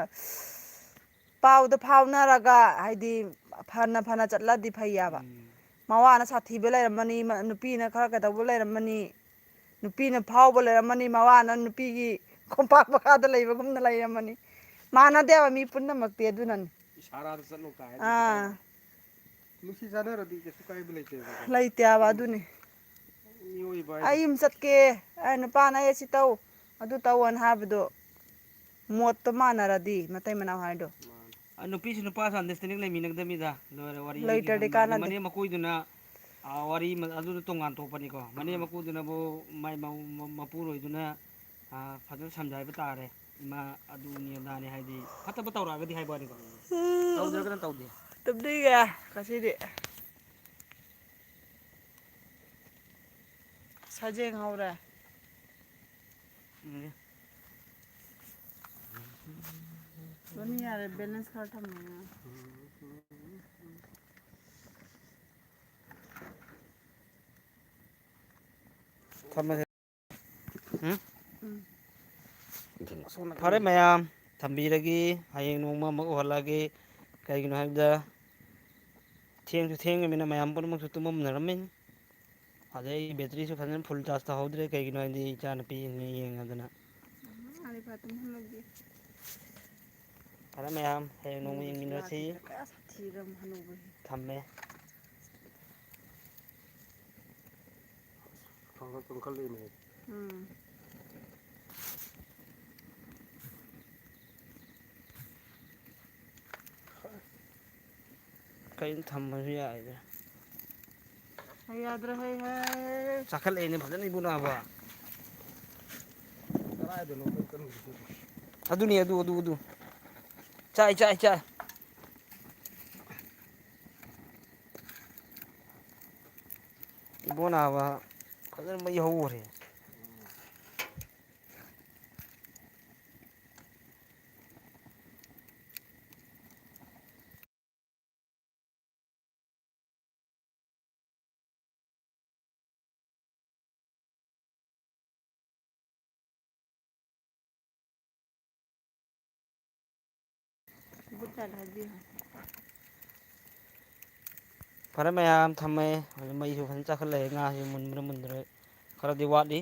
ꯄꯥꯎꯗꯣ ꯐꯥꯎꯅꯔꯒ, ꯍꯥꯏꯗꯤ ꯐꯅ ꯐꯅ ꯆꯠꯂꯗꯤ ꯐꯩꯌꯥꯕ꯫ ꯎꯝ꯫ ꯃꯋꯥꯅ ꯁꯥꯊꯤꯕ ꯂꯩꯔꯝꯃꯅꯤ, ꯃ-, ꯅꯨꯄꯤꯅ ꯈꯔ ꯀꯩꯗꯧꯕ ꯂꯩꯔꯝꯃꯅꯤ, ꯅꯨꯄꯤꯅ ꯐꯥꯎꯕ ꯂꯩꯔꯝꯃꯅꯤ, ꯃꯋꯥꯅ ꯅꯨꯄꯤꯒꯤ ꯈꯣꯡꯄꯥꯛ ꯃꯈꯥꯗ ꯂꯩꯕꯒꯨꯝꯅ ꯂꯩꯔꯝꯃꯅꯤ꯫ ꯃꯥꯟꯅꯗꯦꯕ ꯃꯤ ꯄꯨꯝꯅꯃꯛꯇꯤ, ꯑꯗꯨꯅꯅꯤ꯫ ꯏꯁꯥꯔꯥꯗ ꯆꯠꯂꯣ ꯀꯥꯏ ꯑꯥ꯫ ꯅꯨꯡꯁꯤ ꯆꯥꯟꯅꯔꯗꯤ ꯀꯩꯁꯨ ꯀꯥꯏꯕ ꯂꯩꯇꯦꯕꯀꯣ꯫ ꯂꯩꯇꯦꯕ, ꯑꯗꯨꯅꯤ꯫ ꯃꯤꯑꯣꯏꯕ ꯍꯥꯏꯁꯦ꯫ "ꯑꯩ ꯌꯨꯝ ꯆꯠꯀꯦ, ꯑꯩ ꯅꯨꯄꯥꯅ ꯑꯩ ꯑꯁꯤ ꯇꯧ, ꯑꯗꯨ ꯇꯧꯑꯣꯅ" ꯍꯥꯏꯕꯗꯣ, ꯃꯣꯠꯇꯣ ꯃꯥꯟꯅꯔꯗꯤ, ꯃꯇꯩ ꯃꯅꯥꯎ ꯍꯥꯏꯗꯣ꯫ ꯃꯥꯅꯤ꯫ ꯑ, ꯅꯨꯄꯤꯁꯨ ꯅꯨꯄꯥꯁꯨ understanding ꯂꯩꯃꯤꯟꯅꯒꯗꯕꯅꯤꯗ꯫ ꯂꯣꯏꯔꯦ, ꯋꯥꯔꯤ ꯂꯩꯇ꯭ꯔꯗꯤ ꯍꯥꯏꯒꯤꯕ꯫ ꯑꯗꯨ ꯀꯥꯟꯅꯗꯦ꯫ ꯃꯅꯦꯝ ꯃꯀꯨꯏꯗꯨꯅ, ꯑ, ꯋꯥꯔꯤ ꯃ-, ꯑꯗꯨꯅ ꯇꯣꯉꯥꯟ ꯊꯣꯛꯄꯅꯤꯀꯣ꯫ ꯃꯅꯦꯝ ꯎꯝ꯫ ꯃꯀꯨꯗꯨꯅꯕꯨ ꯃꯥꯏ ꯃꯧ-, ꯃ-, ꯃꯄꯨꯔꯣꯏꯗꯨꯅ, ꯑ, ꯐꯖꯅ ꯁꯝꯖꯥꯏꯕ ꯇꯥꯔꯦ꯫ ꯏꯃꯥ ꯑꯗꯨꯅꯤ ꯑꯗꯥꯅꯤ ꯍꯥꯏꯗꯤ ꯐꯠꯇꯕ ꯇꯧꯔꯛꯑꯒꯗꯤ ꯍꯥꯏꯕ ꯋꯥꯅꯤꯀꯣ꯫ ꯇꯧꯗ꯭ꯔꯒꯅ ꯇꯧꯗꯦ꯫ ꯇꯨꯝꯅꯤꯡꯉꯦ ꯉꯁꯤꯗꯤ꯫ ꯁꯖꯦꯡ ꯍꯧꯔꯦ꯫ ꯎꯝ꯫ ꯂꯣꯏꯅ ꯌꯥꯔꯦ, balance ꯈꯔ ꯊꯝꯃꯣ꯫ ꯊꯝꯃꯁꯦ꯫ ꯎꯝ? ꯎꯝ꯫ ꯐꯔꯦ ꯃꯌꯥꯝ, ꯊꯝꯕꯤꯔꯒꯦ꯫ ꯍꯌꯦꯡ ꯅꯣꯡꯃ ꯑꯃꯨꯛ ꯎꯍꯜꯂꯛꯑꯒꯦ꯫ ꯀꯩꯒꯤꯅꯣ ꯍꯥꯏꯕꯗ, ꯊꯦꯡꯁꯨ ꯊꯦꯡꯉꯃꯤꯅ ꯃꯌꯥꯝ ꯄꯨꯝꯅꯃꯛꯁꯨ ꯇꯨꯝꯃꯝꯅꯔꯝꯃꯅꯤ꯫ ꯑꯗꯩ ꯑꯩ batteryꯁꯨ ꯐꯖꯅ full charge ꯇꯧꯍꯧꯗ꯭ꯔꯦ, ꯀꯩꯒꯤꯅꯣ ꯍꯥꯏꯗꯤ ꯏꯆꯥꯅꯨꯄꯤ ꯌꯦꯡꯉ-, ꯌꯦꯡꯉꯗꯅ꯫ ꯎꯝ, ꯑꯥꯗ ꯄꯨꯔꯥ ꯇꯨꯝꯍꯜꯂꯒꯦ꯫ ꯐꯔꯦ ꯃꯌꯥꯝ, ꯍꯌꯦꯡ ꯅꯣꯡꯃ ꯍꯅꯨꯕꯁꯨ ꯌꯦꯡꯃꯤꯟꯅꯁꯤ꯫ ꯂꯥꯛꯈꯤꯗ꯭ꯔꯦ, ꯀꯌꯥ ꯁꯥꯊꯤꯔꯝ ꯍꯅꯨꯕꯁꯦ꯫ ꯊꯝꯃꯦ꯫ ꯈꯪꯒꯠ ꯀꯟꯈꯠꯂꯛꯏꯅꯦ꯫ ꯎꯝ꯫ ꯀꯩꯅꯣ ꯊꯝꯕꯁꯨ ꯌꯥꯏꯗ꯫ ꯍꯩ ꯌꯥꯗ꯭ꯔꯦ, ꯍꯩ, ꯍꯩ, ꯍꯩ, ꯍꯩ꯫ ꯆꯥꯈꯠꯂꯛꯑꯦꯅꯦ ꯐꯖꯅ ꯏꯕꯨꯡꯉꯣ ꯅꯥꯕ꯫ ꯀꯗꯥꯏꯗꯅꯣ ꯑꯩꯈꯣꯏ ꯀꯟꯈꯤꯗꯣꯏꯕꯣ? ꯑꯗꯨꯅꯤ, ꯑꯗꯨ, ꯑꯗꯨ, ꯑꯗꯨ꯫ ꯆꯥꯏ, ꯆꯥꯏ, ꯆꯥꯏ꯫ ꯅꯥꯕ ꯐꯖꯅ ꯃꯩ ꯍꯧꯈ꯭ꯔꯦ꯫ ꯐꯔꯦ ꯃꯌꯥꯝ, ꯊꯝꯃꯦ꯫ ꯍꯧꯖꯤꯛ ꯃꯩꯁꯨ ꯐꯖꯅ ꯆꯥꯈꯠꯂꯛꯑꯦ꯫ ꯉꯥꯁꯤ ꯃꯨꯟꯕ꯭ꯔꯥ ꯃꯨꯟꯗ꯭ꯔꯦ, ꯈꯔꯗꯤ ꯋꯥꯠꯂꯤ꯫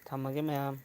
ꯊꯝꯃꯒꯦ ꯃꯌꯥꯝ꯫